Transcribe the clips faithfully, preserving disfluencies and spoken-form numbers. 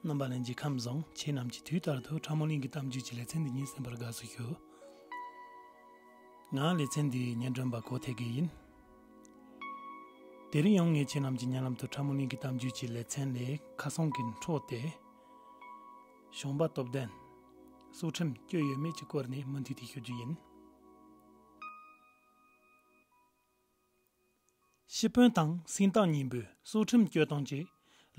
རྣམ་པ་ལྷན་རྒྱས་ཁམས་བཟང་། ཁྱེད་རྣམས་ཀྱིས་དུས་ལྟར་དུ་ཁྲ་མོ་གླིང་གི་གཏམ་རྒྱུད་ཀྱི་ལེ་ཚན་འདི་ཉིད་གསན་པར་དགའ་བསུ་ཞུ། ང་ལེ་ཚན་འདིའི་སྙན་སྒྲོན་པ་གོ་ཐེ་གི་ཡིན། དེ་རིང་ཡང་ངས་ཁྱེད་རྣམས་ཀྱི་སྙན་ལམ་དུ་ཁྲ་མོ་གླིང་གི་གཏམ་རྒྱུད་ཀྱི་ལེ་ཚན་ལས་ཁ་སང་གི་འཕྲོ་སྟེ། གཞོང་པ་སྟོབས་ལྡན། སྲོག་ཁྲིམས་གཅོད་ཡོད་མེད་ཀྱི་སྐོར་ནས་མུ་མཐུད་དེ་ཞུ་རྒྱུ་ཡིན། ཤི་དཔོན་དང་སེང་སྟག་གཉིས་པོས་སྲོག་ཁྲིམས་གཅོད་སྟངས་ཀྱི་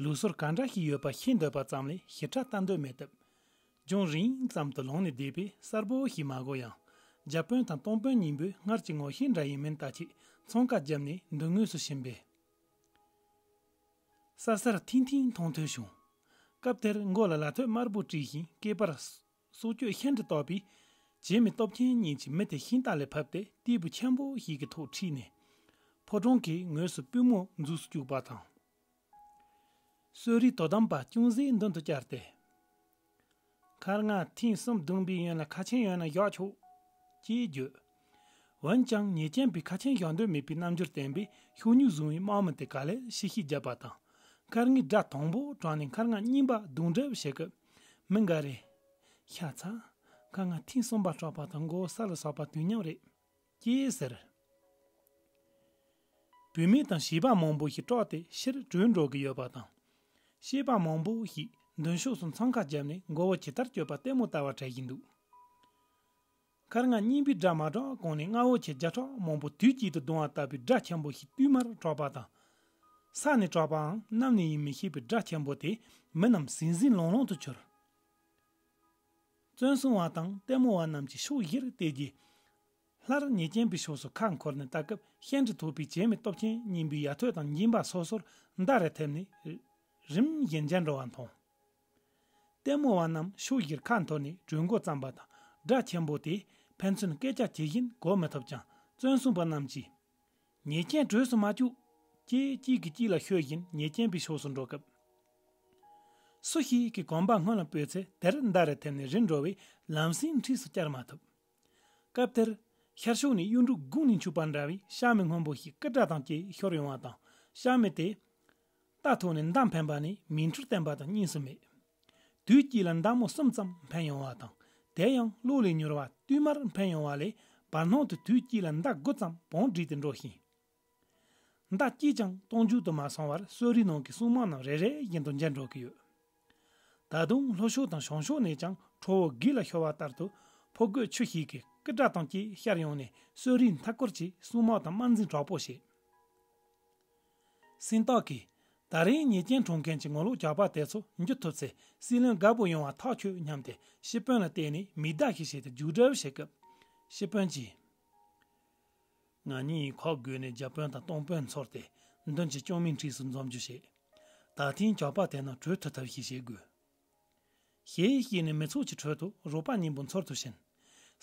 ལུགས་སྲོལ་ག་འདྲ་ཞིག་ཡོད་པ་ཤེས་འདོད་པ་ཙམ་ལས་ཞིབ་ཕྲ་ལྟ་འདོད་མེད་སྟབས། ལྗོངས་རིང་ཙམ་དུ་ལངས་ནས་བསྡད་པས་གསལ་པོ་ཞིག་མ་གོ་ཡང་། རྒྱ་དཔོན་དང་སྟོང་དཔོན་གཉིས་པོས་སྔར་གྱི་ངོ་ཤེས་འདྲ་ཡིན་མིན་ལྟ་ཆེད་འཚང་ཁ་བརྒྱབ་ནས་མདུན་ངོས་སུ་ཕྱིན་པས། ས་སེར་ཐིང་ཐིང་མཐོང་ཐོས་བྱུང་། སྐབས་དེར་མགོ་ལ་ལ་ཐོད་དམར་པོ་དཀྲིས་ཤིང་སྐེད་པར་སྲོག་གཅོད་ཤན་གྱི་བཏགས་པའི་བྱེ་མའི་སྟོབས་ཆེན་གཉིས་ཀྱིས་མི་དེ་ཤིང་རྟ་ལས་ཕབ་སྟེ་སྟེགས་བུ་ཆེན་པོ་ཞིག་གི་ཐོག་ཁྲིད་ནས། ཕོ་བྲང་གི་ངོས་སུ་པུས་མོ་འཛུགས་སུ་བཅུག་པ་དང་། གསོད་རིགས་དོ་དམ་པ་ཅུང་ཟད་མདུན་དུ་བཅར་ཏེ། མཁར་རྔ་ཐེངས་གསུམ་བརྡུངས་པའི་ཡན་ལ་ཁ་ཆེམས་ཡོད་ན་བཞག་ཆོག་ཅེས་བརྗོད། འོན་ཀྱང་ཉེས་ཅན་པས་ཁ་ཆེམས་བཞག་འདོད་མེད་པའི་རྣམ་འགྱུར་བསྟན་པས་ཤུགས་སྙིང་བཟུང་བའི་དམག་མི་དེ་ག་ལེར་ཕྱིར་བཤིག་བརྒྱབ་པ་དང་། མཁར་རྔའི་སྒྲ་དང་པོ་གྲགས་ནས་མཁར་རྔ་གཉིས་པ་རྡུང་གྲབས་བྱེད་སྐབས། མི་འགའ་རེས། ཤ་ཚ། མཁར་རྔ་ཐེངས་གསུམ་པ་གྲགས་པ་དང་མགོ་བོ་ས་ལ་ཟགས་པ་དུས་མཉམ་རེད། ཅེས་ཟེར། བུད་མེད་དང་བྱིས་པ་མང་པོ་ཞིག་སྐྲག་སྟེ་ཕྱིར་བྲོས་འགྲོ་གི་ཡོད་པ་དང་། བྱིས་པ་མང་པོ་ཞིག་མདུན་ཕྱོགས་སུ་འཚང་ཁ་བརྒྱབ་ནས་མགོ་བོ་ཇི་ལྟར་གྱོད་པ་ལྟད་མོ་ལྟ་བ་འདྲ་ཞིག་འདུག་མཁར་རྔ་གཉིས་པའི་སྒྲ་མ་གྲགས་གོང་ནས་རྔ་བོ་ཆེ་བརྒྱ་ཕྲག་མང་པོ་དུས་གཅིག་ཏུ་བརྡུངས་པ་ལྟ་བུའི་སྒྲ་ཆེན་པོ་ཞིག་བསྟུད་མར་གྲགས་པ་དང་། ས་ནས་གྲགས་པའམ་གནམ་ནས་ཡིན་མི་ཤེས་པའི་སྒྲ་ཆེན་པོ་དེས་མི་རྣམས་ཟིང་ཟིང་ལོང་ལོང་དུ་གྱུར། བཙོན་སྲུང་བ་དང་ལྟད་མོ་བ་རྣམས་ཀྱིས་ཕྱོགས་བཞིར་བལྟས་རྗེས། སླར་ཉེས་ཅན་པའི་ཕྱོགས་སུ་ཁ་འཁོར་ནས་ལྟ་སྐབས་ཤན་གྱིས་ཐོགས་པའི་བྱེ་མའི་སྟོབས་ཆེན་གཉིས་པོའི་ཡ་ཐོད་དང་མགྲིན་པ་སོ་སོར་མདའ་རེ་ཐེབས་ནས་རིམ་བཞིན་འཇམ་འགྲོ་བ་མཐོང་། ལྟད་མོ་བ་རྣམས་ཕྱོགས་བཞིར་ཁ་འཐོར་ནས་བྲོས་འགོ་བརྩམས་པ་དང་སྒྲ་ཆེན་པོ་དེས་ཕན་ཚུན་སྐད་ཆ་ཇི་བཞིན་གོ་མི་ཐུབ་ཀྱང་བཙོན་སྲུང་པ་རྣམས་ཀྱིས། ཉེས་ཅན་བྲོས་སུ་མ་བཅུག །ཅེས་གཅིག་གིས་གཅིག་ལ་ཤོད་བཞིན་ཉེས་ཅན་པའི་ཕྱོགས་སུ་འགྲོ་སྐབས། སུ་ཞིག་གིས་གོམ་པ་སྔོན་ལ་སྤོས་ཚེ་དེར་མདའ་རེ་ཐེབས་ནས་རིལ་འགྲོ་བས་ལམ་སེང་འཁྲིས་སུ་བཅར་མ་ཐུབ། སྐབས་དེར། ཤར་ཕྱོགས་ནས་གཡུ་འབྲུག་དགུང་ནས་འཕྱུར་པ་འདྲ་བའི་ཤ་མེད་སྔོན་པོ་ཞིག་སྐུ་དགྲ་དང་བཅས་ཤོར་ཡོང་བ་དང་ཤ་མེད་དེ། རྟ་ཐོག་ནས་མདའ་འཕེན་པ་ནས་མིག་འཕྲུལ་བསྟན་པ་དང་གཉིས་སུ་མེད། དུས་གཅིག་ལ་མདའ་མོ་གསུམ་ཙམ་འཕེན་ཡོང་བ་དང་དེ་ཡང་གློག་ལས་མྱུར་བ་བསྟུད་མར་འཕེན་ཡོང་བ་ལས་བར་སྣང་དུ་དུས་གཅིག་ལ་མདའ་དགུ་ཙམ་བང་བསྒྲིགས་ཏེ་འགྲོ་ཞིང་། མདའ་གཅིག་ཀྱང་སྟོང་མཇུག་ཏུ་མ་སོང་བར་གསོད་རིགས་ནང་གི་སྲུང་དམག་རྣམས་རེ་རེ་བཞིན་དུ་འཇོམས་འགྲོ་གི་ཡོད། ད་དུང་ལྷོ་ཕྱོགས་དང་བྱང་ཕྱོགས་ནས་ཀྱང་ཁྲོ་བོ་གུས་ལ་ཤོར་བ་ལྟར་དུ་ཕོ་རྒོད་ཆུ་ཞིག་གིས་སྐུ་དགྲ་དང་བཅས་ཤར་ཡོང་ནས་གསོད་རིགས་མཐའ་སྐོར་གྱི་སྲུང་དམག་དང་དམར་འཛིང་དྲག་པོ་བྱེད། སེང་སྟག་གིས། ད་རེས་ཉེས་ཅན་ཁྲོམ་མཁན་གྱི་ངོ་ལོག་ཇག་པ་དེ་ཚོ་འགྱུར་ཐུབ་ཚེ་སྲིད་བློན་དགའ་པོ་ཡོང་བ་ཐག་ཆོད་སྙམ་སྟེ་ཤི་དཔོན་ལ་བལྟས་ནས་མིག་བརྡ་ཞིག་བྱས་ཏེ་རྒྱུགས་སྤྲོད་བྱེད་སྐབས། ཤི་དཔོན་གྱིས། ང་གཉིས་ཁོག་བགོས་ནས་རྒྱ་དཔོན་དང་སྟོང་དཔོན་ཚོར་ཏེ་མདུན་གྱི་སྐྱོང་མིའི་འཁྲིས་སུ་འཛོམས་རྒྱུ་བྱེད། ད་ཐེངས་ཇག་པ་དེ་རྣམས་བྲོས་ཐུབ་ཐབས་ཤིག་བྱེད་དགོས། ཞེས་བཤད་ནས་མི་ཚོགས་ཀྱི་ཁྲོད་དུ་རོགས་པ་གཉིས་པོ་འཚོལ་དུ་ཕྱིན།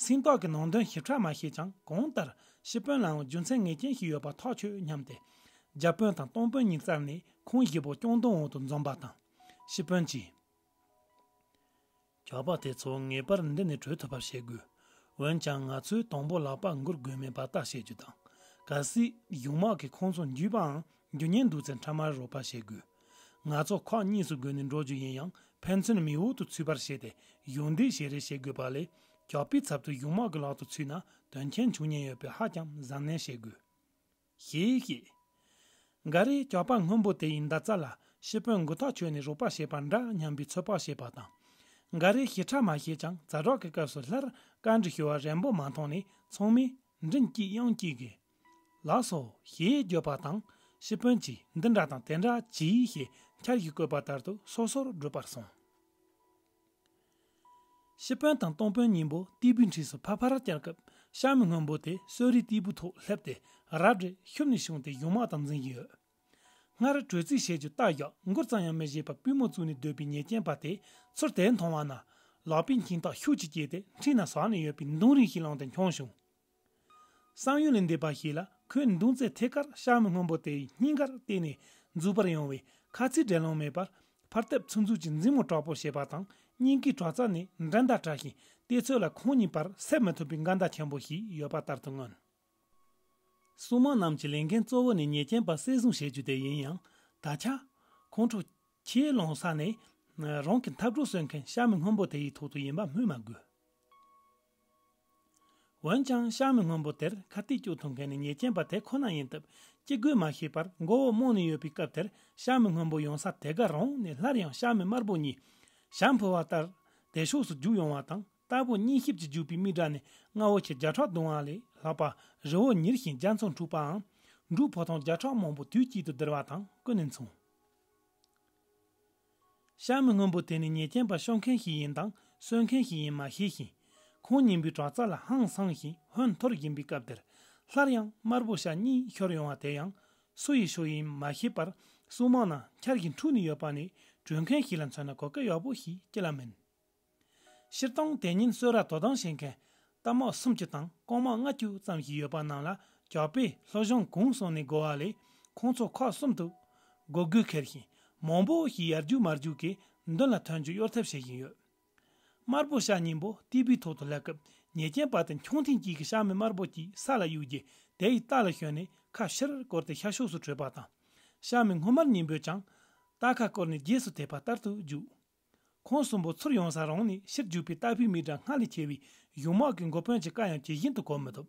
སེང་སྟག་གིས་ནང་དོན་ཞིབ་ཕྲ་མ་ཤེས་ཀྱང་གང་ལྟར་ཤི་དཔོན་ལའང་རྒྱུ་མཚན་ངེས་ཅན་ཞིག་ཡོད་པ་ཐག་ཆོད་སྙམ་སྟེ། རྒྱ་དཔོན་དང་སྟོང་དཔོན་གཉིས་བཙལ་ནས་ཁོང་བཞི་པོ་སྐྱོང་སྡོམ་འོག་ཏུ་འཛོམས་པ་དང་། ཤི་དཔོན་གྱིས། ཇག་པ་དེ་ཚོ་ངེས་པར་འདི་ནས་བྲོས་ཐུབ་པར་བྱེད་དགོས། འོན་ཀྱང་ང་ཚོས་དང་པོ་ལག་པ་འགུལ་དགོས་མིན་པ་ལྟ་བྱེད་རྒྱུ་དང་། གལ་སྲིད་གཞུང་དམག་གིས་ཁོང་ཚོ་འཇུས་པའང་རྒྱུ་ཉེན་འདུག་ཚེ་འཕྲལ་མར་རོགས་པ་བྱེད་དགོས། ང་ཚོ་ཁག་གཉིས་སུ་བགོས་ནས་འགྲོ་རྒྱུ་ཡིན་ཡང་ཕན་ཚུན་མིག་འོག་ཏུ་ཚུད་པར་བྱས་ཏེ་གཞོགས་འདེགས་བྱེད་རེས་བྱེད་དགོས་པ་ལས་ཇག་པའི་ཚབ་ཏུ་གཞུང་དམག་གི་ལག་ཏུ་ཚུད་ན་དོན་རྐྱེན་བྱུང་ཉེན་ཡོད་པས་ཧ་ཅང་གཟབ་ནན་བྱེད་དགོས། ཞེས་བཤད། འགའ་རེས་ཇག་པ་སྔོན་པོ་དེ་ཡི་མདའ་རྩལ་ལ་ཤི་དཔོན་མགོ་ཐག་ཆོད་ནས་རོགས་པ་བྱས་པ་འདྲ་སྙམ་པའི་ཚོད་དཔག་བྱས་པ་དང་། འགའ་རེས་ཞིབ་ཕྲ་མ་བྱས་ཀྱང་ཛ་དྲག་གི་སྐབས་སུ་སླར་བཀའ་འདྲི་ཞུ་བ་རན་པོ་མ་མཐོང་ནས་ཚང་མས་མགྲིན་གཅིག་དབྱངས་གཅིག་གིས། ལགས་སོ་ཞེས་བརྗོད་པ་དང་ཤི་དཔོན་གྱིས་འདི་འདྲ་དང་དེ་འདྲ་གྱིས་ཞེས་འཆར་གཞི་བཀོད་པ་ལྟར་དུ་སོ་སོར་འགྲུབ་པར་སོང་། ཤི་དཔོན་དང་སྟོང་དཔོན་གཉིས་པོ་སྟེགས་བུའི་འཁྲིས་སུ་ཕར་ཕར་བཅར་སྐབས་ཤ་མི་སྔོན་པོ་དེ་གསོད་རིགས་སྟེགས་བུ་ཐོག་སླེབས་ཏེ་རབ་རིབ་ཤུབས་ནས་བྱུང་སྟེ་གཞུང་དམག་དང་འཛིང་བཞིན་ཡོད། སྔར་དྲོད་རྩིས་བྱེད་རྒྱུ་རྟ་བཞག་མགུར་ཙམ་ཡང་མི་བཞེས་པར་པུས་མོ་བཙུགས་ནས་སྡོད་པའི་ཉེས་ཅན་པ་དེས་ཚུར་དེ་མཐོང་བ་ན་ལག་པའི་འཁྱིལ་ཐག་ཤུགས་ཀྱིས་བཅད་དེ་འཁྲིས་ན་ཟགས་ནས་ཡོད་པའི་མདུང་རིང་ཞིག་བླངས་ཏེ་འཁྱོངས་བྱུང་། བསམ་ཡུལ་ལས་འདས་པ་ཞིག་ལ་ཁོས་མདུང་རྩེ་ཐད་ཀར་ཤ་མི་སྔོན་པོ་དེའི་སྙིང་གར་བལྟས་ནས་འཛུལ་བར་ཡོང་བས་ཁ་ཚིག་འགྲན་ལོང་མེད་པར་ཕར་ལྟབ་ཚུར་འཛུལ་གྱི་མཛེས་མོ་དྲག་པོ་བྱེད་པ་དང་སྙིང་གའི་དྲག་རྩལ་ནི་འགྲན་ཟླ་བྲལ་ཞིང་བལྟས་ཚོད་ལ་ཁོང་གཉིས་བར་སེལ་མི་ཐུབ་པའི་འགལ་ཟླ་ཆེན་པོ་ཞིག་ཡོད་པ་ལྟར་དུ་མངོན། སྲུང་དམག་རྣམས་ཀྱི་ལས་འགན་གཙོ་བོ་ནི་ཉེས་ཅན་པ་བསད་བཟུང་བྱེད་རྒྱུ་དེ་ཡིན་ཡང་ད་ཆ་ཁོང་ཁྲོ་ཆེ་ལངས་ས་ནས་ རང་གི་འཐབ་གྲོགས་གསོད་མཁན་ཤ་མི་སྔོན་པོ་དེ་ཡི་ཐོག་ཏུ་ཡིན་པ་སྨོས་མ་དགོས། འོན་ཀྱང་ཤ་མི་སྔོན་པོ་དེར་ཁ་གཏད་གཅོག་ཐུབ་མཁན་ནི་ཉེས་ཅན་པ་དེ་ཁོ་ན་ཡིན་སྟབས། སྐྱེ་དགུས་མ་ཤེས་པར་མགོ་བོ་རྨོངས་ནས་ཡོད་པའི་སྐབས་དེར། ཤ་མི་སྔོན་པོ་ཡོང་ས་དེ་ག་རང་ནས་སླར་ཡང་ཤ་མི་དམར་པོ་གཉིས་ཞྭ་འཕུ་བ་ལྟར་དེ་ཕྱོགས་སུ་རྒྱུགས་ཡོང་བ་དང་། རྟ་ཕོ་གཉིས་གཤིབ་ཀྱིས་རྒྱུག་པའི་མིག་སྒྲ་ནི་རྔ་བོ་ཆེ་བརྒྱ་ཕྲག་བརྡུང་བ་ལས་ལྷག་པ། རི་བོ་ཉིལ་ཞིང་རྒྱ་མཚོ་འཁྲུགས་པའམ། འབྲུག་ཕོ་ཐང་བརྒྱ་ཕྲག་མང་པོ་དུས་གཅིག་ཏུ་ལྡིར་བ་དང་ཀུན་ནས་མཚུངས། ཤ་མི་སྔོན་པོ་དེ་ནི་ཉེས་ཅན་པ་ཤོར་མཁན་ཞིག་ཡིན་དང་གསོད་མཁན་ཞིག་ཡིན་མ་ཤེས་ཤིང་། ཁོང་གཉིས་པོའི་དྲག་རྩལ་ལ་ཧང་སངས་ཤིང་ཧོན་འཐོར་བཞིན་པའི་སྐབས་དེར། སླར་ཡང་དམར་པོ་ཤ་གཉིས་ཤོར་ཡོང་བ་དེ་ཡང་སུ་ཡིས་ཤོར་ཡིན་མ་ཤེས་པར། སྲུང་མ་ནང་འཁྱར་གྱིས་འཁྲུགས་ནས་ཡོད་པ་ནི་བྲོས་མཁན་ཞིག་ལ་མཚོན་ན་གོ་སྐབས་ཡག་པོ་ཞིག་ཅི་ལ་མིན། སྤྱིར་བཏང་དེ་ཉིན་གསོལ་རས་དོ་དམ་བྱེད་མཁན་རྟ་དམག་སུམ་ཅུ་དང་རྐང་དམག་ལྔ་བཅུ་ཙམ་ཞིག་ཡོད་པ་རྣམས་ལ་ཇག་པས་སློབ་སྦྱོང་གང་གསུངས་ནས་བགོ་བ་ལས། ཁོང་ཚོ་ཁག་གསུམ་དུ་བགོ་དགོས་ཁེལ་ཞིང་། མང་པོ་ཞིག་ཡར་རྒྱུག་མར་རྒྱུག་གིས་མདུན་ལ་ཐོན་རྒྱུ་གཡོལ་ཐབས་བྱེད་བཞིན་ཡོད། དམར་པོ་ཤ་གཉིས་པོ་སྟེགས་བུའི་ཐོག་ཏུ་སླེབས་སྐབས། ཉེས་ཅན་པ་དེ་མཆོང་ཐེངས་གཅིག་གིས་ཤ་མི་དམར་པོ་གཅིག་ས་ལ་གཡུགས་རྗེས། དེ་ཡི་རྟ་ལ་ཞོན་ནས་ཁ་ཕྱིར་བསྐོར་ཏེ་ཤར་ཕྱོགས་སུ་བྲོས་པ་དང་། ཤ་མི་སྔོ་དམར་གཉིས་པོས་ཀྱང་རྟ་ཁ་བསྐོར་ནས་རྗེས་སུ་དེད་པ་ལྟར་དུ་རྒྱུགས། ཁོང་གསུམ་པོ་ཚུར་ཡོང་ས་རང་ནས་ཕྱིར་རྒྱུག་པའི་རྟ་ཕོའི་མིག་སྒྲ་སྔར་ལས་ཆེ་བའི་གཞུང་དམག་གི་འགོ་དཔོན་གྱི་བཀའ་ཡང་ཇི་བཞིན་དུ་གོ་མི་ཐུབ།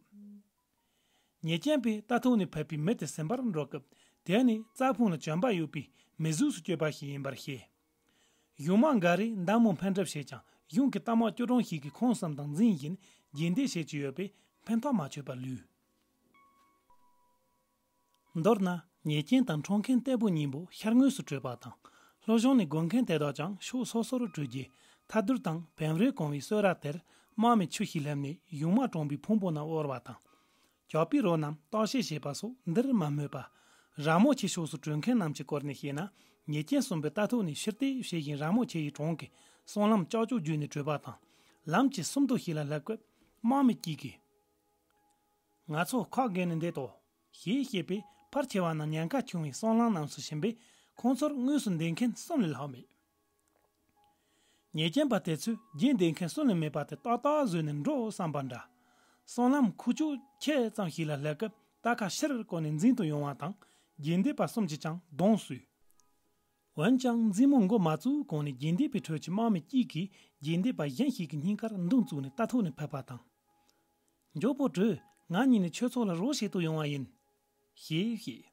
ཉེས་ཅན་པས་རྟ་ཐོག་ནས་ཕེབས་པའི་མི་དེ་ཟིན་པར་འགྲོ་སྐབས། དེ་ནི་རྩྭ་ཕུང་ལ་གྱོན་པ་ཡོད་པའི་མི་གཟུགས་སུ་བསྐྱོད་པ་ཞིག་ཡིན་པར་ཤེས། གཞུང་དམག་འགའ་རེས་མདའ་མོ་འཕེན་གྲབས་བྱེད་ཀྱང་། གཞུང་གི་རྟ་དམག་སྐྱོ་གྲོང་ཞིག་གིས་ཁོང་གསུམ་དང་འཛིང་བཞིན་རྗེས་འདེད་བྱེད་ཀྱི་ཡོད་པས་ཕན་ཐོགས་མ་ཆོད་པར་ལུས། མདོར་ན། ཉེས་ཅན་དང་འཕྲོག་མཁན་ལྟད་པོ་གཉིས་པོ་ཤར་ངོས་སུ་བྲོས་པ་དང་། སློབ་སྦྱོང་ནས་བགོ་མཁན་དེ་དག་ཀྱང་ཕྱོགས་སོ་སོར་བྲོས་རྗེས། ཐ་དུར་དང་བེམ་རོས་གང་བའི་གསོལ་རས་དེར་དམག་མི་ཆུ་ཞིག་སླེབས་ནས་གཞུང་དམག་གྲོང་པའི་ཕུང་པོ་རྣམས་དབོར་བ་དང་། ཇག་པའི་རོ་རྣམས་བརྟག་དཔྱད་བྱས་པ་སོགས་འདིར་མ་སྨོས་པ། ར་མོ་ཆེ་ཕྱོགས་སུ་བྲོས་མཁན་རྣམས་ཀྱི་སྐོར་ནས་བཤད་ན། ཉེས་ཅན་གསུམ་པོས་རྟ་ཐོག་ནས་ཕྱིར་ལྟས་བྱེད་བཞིན་ར་མོ་ཆེ་ཡི་གྲོང་གི་སྲང་ལམ་ཀྱག་ཀྱོག་བརྒྱུད་ནས་བྲོས་པ་དང་། ལམ་གྱི་སུམ་མདོ་ཞིག་ལ་སླེབས་སྐབས། དམག་མི་གཅིག་གིས། ང་ཚོ་ཁག་བརྒལ་ནས་འདས་དོ། ཞེས་བཤད་པས་ཕལ་ཆེ་བ་ནི་ཉེན་ཁ་ཆུང་བའི་སྲང་ལམ་རྣམས་སུ་ཕྱིན་པས། ཁོང་ཚོར་དངོས་སུ་འདེད་མཁན་གསུམ་ལས་ལྷག་མེད། ཉེས་ཅན་པ་དེ་ཚོས་རྗེས་འདེད་མཁན་གསུམ་ལས་མེད་པ་དེ་ཏག་ཏག་བཟོས་ནས་འགྲོ་བསམ་པ་འདྲ། སྲང་ལམ་ཁུག་ཀྱོག་ཆེ་ཙམ་ཞིག་ལ་སླེབས་སྐབས། རྟ་ཁ་ཕྱིར་བསྐོར་ནས་འཛིང་དུ་ཡོང་བ་དང་། རྗེས་འདེད་པ་གསུམ་གྱིས་ཀྱང་གདོང་བསུས། འོན་ཀྱང་། མཛེས་མོ་མགོ་མ་བཙུགས་གོང་ནས་རྗེས་འདེད་པའི་ཁྲོད་ཀྱི་དམག་མི་གཅིག་གིས་རྗེས་འདེད་པ་གཞན་ཞིག་གི་སྙིང་ཁར་མདུང་བཙུགས་ནས་རྟ་ཐོག་ནས་ཕབ་པ་དང་། མགྱོགས་པོ་བྲོས། ང་གཉིས་ནི་ཁྱོད་ཚོ་ལ་རོགས་བྱེད་དུ་ཡོང་བ་ཡིན། ཞེས་བཤད།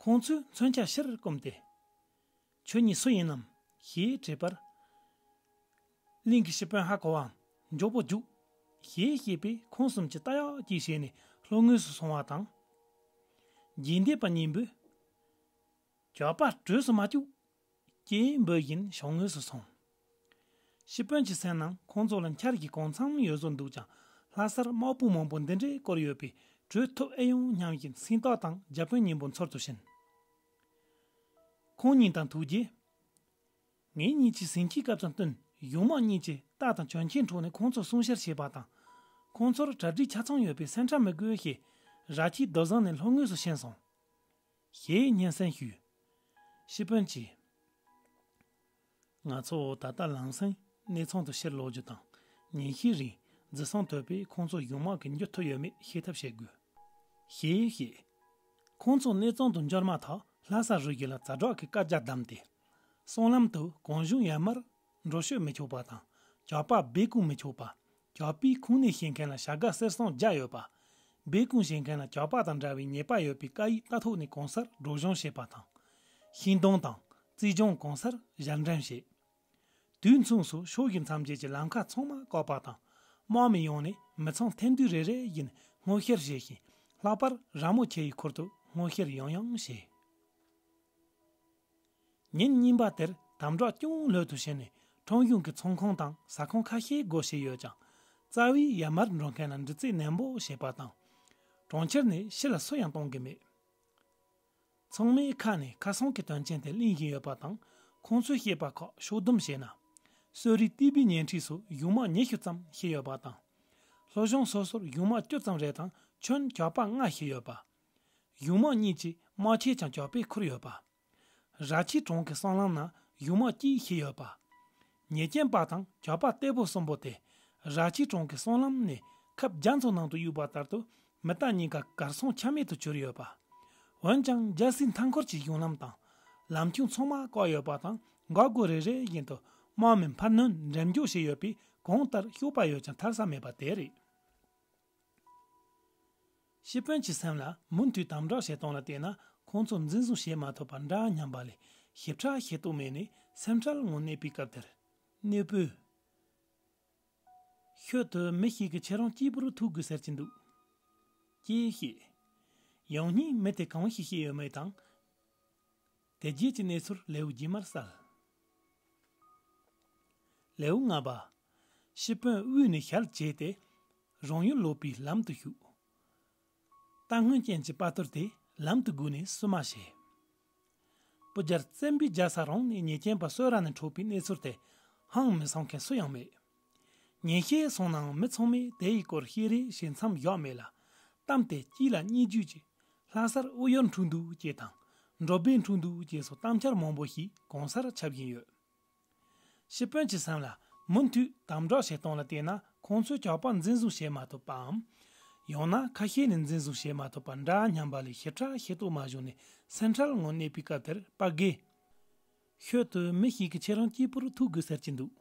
ཁོང་ཚོས་མཚོན་ཆ་ཕྱིར་བསྐུམས་ཏེ། ཁྱོད་གཉིས་སུ་ཡིན་ནམ། ཞེས་དྲིས་པར། གླིང་གི་སྤྱི་དཔོན་ཧ་གོ་བའམ། མགྱོགས་པོ་རྒྱུགས། ཞེས་བཤད་པས་ཁོང་གསུམ་གྱིས་རྟ་གཡག་གཅིག་བྱས་ནས་ལྷོ་ངོས་སུ་སོང་བ་དང་། རྗེས་འདེད་པ་གཉིས་པོས། ཇག་པ་བྲོས་སུ་མ་བཅུག་ཅེས་འབོད་བཞིན་ཤོག་ངོས་སུ་སོང་། སྤྱི་དཔོན་གྱི་སེམས་ནང་ཁོང་ཚོ་ལ་འཁྱར་གྱི་གང་འཚམ་ཡོད་བཟོ་འདུག་ཀྱང་། ལྷ་སར་དམག་དཔུང་མང་པོ་འདི་འདྲས་བསྐོར་ཡོད་པས་བྲོས་ཐུབ་ཨེ་ཡོང་སྙམ་བཞིན་སེང་སྟག་དང་རྒྱ་དཔོན་གཉིས་པོ་འཚོལ་དུ་ཕྱིན། ཁོང་གཉིས་དང་ཐུག་རྗེས། ངེད་གཉིས་ཀྱིས་ཟིང་ཆའི་སྐབས་སུ་བསྟུན། གཞུང་དམག་གཉིས་ཀྱིས་རྟ་དང་གྱོན་ཆས་འཕྲོག་ནས་ཁོང་ཚོ་སྲུང་བཤེར་བྱས་པ་དང་། ཁོང་ཚོར་གྲ་སྒྲིག་ཆ་ཚང་ཡོད་པས་སེམས་ཁྲལ་མི་དགོས་ཞེས། ར་ཆས་རྡོ་བཟང་ནས་ལྷོ་ངོས་སུ་ཕྱིན་སོང་། ཞེས་སྙན་སེང་ཞུས། སྤྱི་དཔོན་གྱིས། ང་ཚོ་ད་ལྟ་ལམ་སེང་གནས་ཚང་དུ་ཕྱིར་ལོག་རྒྱུ་དང་། ཉིན་ཤས་རིང་རྫི་གསང་དོད་པས་ཁོང་ཚོ་གཞུང་དམག་གིས་འཇུ་ཐུབ་ཡོད་མེད་ཤེས་ཐབས་བྱེད་དགོས། ཞེས་བཤད། ཁོང་ཚོ་གནས་ཚང་དུ་འབྱོར་མ་ཐག་ལྷ་ས་རུ་བཞི་ལ་ཛ་དྲག་གི་བཀའ་རྒྱ་བསྡམས་ཏེ། སྲང་ལམ་དུ་གང་བྱུང་ཡར་མར་འགྲོ་བཤོས་མི་ཆོག་པ་དང་། ཇག་པ་སྦས་སྐུང་མི་ཆོག་པ། ཇག་པས་ཁུངས་སྣེ་བྱེད་མཁན་ལ་བྱ་དགའ་གསེར་སྲང་བརྒྱ་ཡོད་པ། སྦས་སྐུང་བྱེད་མཁན་ལ་ཇག་པ་དང་འདྲ་བའི་ཉེས་པ་ཡོད་པའི་བཀའ་ཡིག་རྟ་ཐོག་ནས་གང་སར་སྒྲོག་སྦྱང་བྱེད་པ་དང་། ཤིང་སྡོང་དང་རྩིས་སྦྱོང་གང་སར་ཞལ་འདྲེན་བྱེད། དུས་མཚུངས་སུ་ཕྱོགས་བཞི་མཚམས་བརྒྱད་ཀྱི་ལམ་ཁ་ཚང་མ་བཀག་པ་དང་། དམག་མི་ཡོང་ནས་མི་ཚང་ཐེམ་དུད་རེ་རེ་བཞིན་སྔོག་བཤེར་བྱེད་ཞིང་། ལྷག་པར་ར་མོ་ཆེ་ཡི་ཁུལ་དུ་སྔོག་བཤེར་ཡང་ཡང་བྱེད། ཉིན་གཉིས་པ་དེར་དམ་དྲག་ཅུང་ལྷོད་དུ་ཕྱིན་ནས་ཁྲོམ་གཞུང་གི་ཚོང་ཁང་དང་ཟ་ཁང་ཁ་ཤས་སྒོ་ཕྱེ་ཡོད་ཀྱང་། རྩ་བའི་ཡར་མར་འགྲོ་མཁན་ལ་འདྲི་རྩད་ནན་པོ་བྱེད་པ་དང་། གྲོང་ཁྱེར་ནས་ཕྱི་ལ་སུ་ཡང་གཏོང་གི་མེད། ཚང་མས་ཁ་ནས་ཁ་སང་གི་དོན་རྐྱེན་དེ་གླེང་བཞིན་ཡོད་པ་དང་། ཁོང་ཚོས་བཤད་པ་ཁག་ཕྱོགས་བསྡོམས་བྱས་ན། གསོ་རིག་བལྟས་པའི་ཉལ་ཁྲིའི་སུ་གཞུང་དམག་ཉི་ཤུ་ཙམ་ཤི་ཡོད་པ་དང་། སློབ་སྦྱོང་སོ་སོར་གཞུང་དམག་བཅུ་ཙམ་རེ་དང་ཁྱོན་ཇག་པ་ལྔ་ཤི་ཡོད་པ། གཞུང་དམག་གཉིས་ཀྱི་དམག་ཆས་ཀྱང་ཇག་པས་ཁུར་ཡོད་པ། ར་ཆས་གྲོང་གི་སྲང་ལམ་ན་གཞུང་དམག་གཅིག་ཤི་ཡོད་པ། ཉེས་ཅན་པ་དང་ཇག་པ་ལྟད་པོ་གསུམ་པོ་དེ། ར་ཆས་གྲོང་གི་སྲང་ལམ་ནས་ཁབ་རྒྱ་མཚོ་ནང་དུ་གཡུགས་པ་ལྟར་དུ་མི་རྟ་གཉིས་ཀ་གར་སོང་ཆ་མེད་དུ་གྱུར་ཡོད་པ། འོན་ཀྱང་རྒྱལ་སའི་མཐའ་འཁོར་གྱི་གཞུང་ལམ་དང་། ལམ་ཆུང་ཚང་མ་བཀག་ཡོད་པ་དང་ འགག་སྒོ་རེ་རེ་བཞིན་དུ་དམག་མི་འཕར་སྣོན་འགྲེམས་འཇོག་བྱས་ཡོད་པས། གང་ལྟར་གཤོག་པ་ཡོད་ཀྱང་ཐར་ས་མེད་པ་དེ་རེད། ཤི་ཕོན་གྱི་སེམས་ལ་མུ་མཐུད་དམ་དྲག་བྱེད་སྟངས་ལ་བལྟས་ན། ཁོང་ཚོ་འཛིན་བཟུང་བྱེད་མ་ཐུབ་པ་འདྲ་སྙམ་པ་ལས་ཞིབ་ཕྲ་ཤེས་རྟོགས་མེད་ནས། སེམས་ཁྲལ་ངང་གནས་པའི་སྐབས་དེར། གནས་སྤོས། ཤུལ་དུ་མི་ཞིག་གིས་ཁྱེད་རང་གཅིག་པུར་ཐུག་དགོས་ཟེར་གྱི་འདུག་ཅེས་བཤད། ཡང་སྙིང་མི་དེ་གང་ཞིག་བཤད་ཡོད་མེད་དང་། དེ་རྗེས་ཀྱི་གནས་ཚུལ་ལེའུ་རྗེས་མར་གསལ། ལེའུ་ལྔ་པ། ཤི་ཕོན་དབུས་ནས་ཞལ་གྱེས་ཏེ། རང་ཡུལ་ལོག་པའི་ལམ་དུ་ཞུགས། རྟ་སྔོན་ཅན་གྱི་དཔའ་ཐུལ་དེ་ལམ་དུ་བསྒུགས་ནས་བསུ་མ་བྱས། སྤུ་རྒྱལ་བཙན་པོའི་རྒྱལ་ས་རང་ནས་ཉེས་ཅན་པ་གསོད་ར་ནས་འཕྲོག་པའི་གནས་ཚུལ་དེ་ཧང་མི་སངས་མཁན་སུ་ཡང་མེད། ཉེས་ཤས་སོང་ནའང་མི་ཚང་མས་དེ་ཡི་སྐོར་བཤད་རེས་བྱེད་མཚམས་བཞག་མེད་ལ། གཏམ་དེ་གཅིག་ལ་གཉིས་བརྗོད་ཀྱིས། ལྷ་སར་ཨུ་ཡོན་འཁྲུངས་འདུག་ཅེས་དང་། འབྲོག་པའི་འཁྲུངས་འདུག་ཅེས་སོགས་གཏམ་འཆར་མང་པོ་ཞིག་གང་སར་ཁྱབ་བཞིན་ཡོད། ཤི་ཕོན་གྱི་སེམས་ལ་མུ་མཐུད་དམ་དྲག་བྱེད་སྟངས་ལ་བལྟས་ན། ཁོང་ཚོས་ཇག་པ་འཛིན་བཟུང་བྱེད་མ་ཐུབ་པའམ། ཡང་ན་ཁ་ཤས་ནས་འཛིན་བཟུང་བྱེད་མ་ཐུབ་པ་འདྲ་སྙམ་པ་ལས་ཞིབ་ཕྲ་ཤེས་རྟོགས་མ་བྱུང་ནས། སེམས་ཁྲལ་ངང་གནས་པའི་སྐབས་དེར་དཔའ་རྒོད། ཤུལ་དུ་མི་ཞིག་གིས་ཁྱེད་རང་གཅིག་པུར་ཐུག་དགོས་ཟེར་གྱི་འདུག་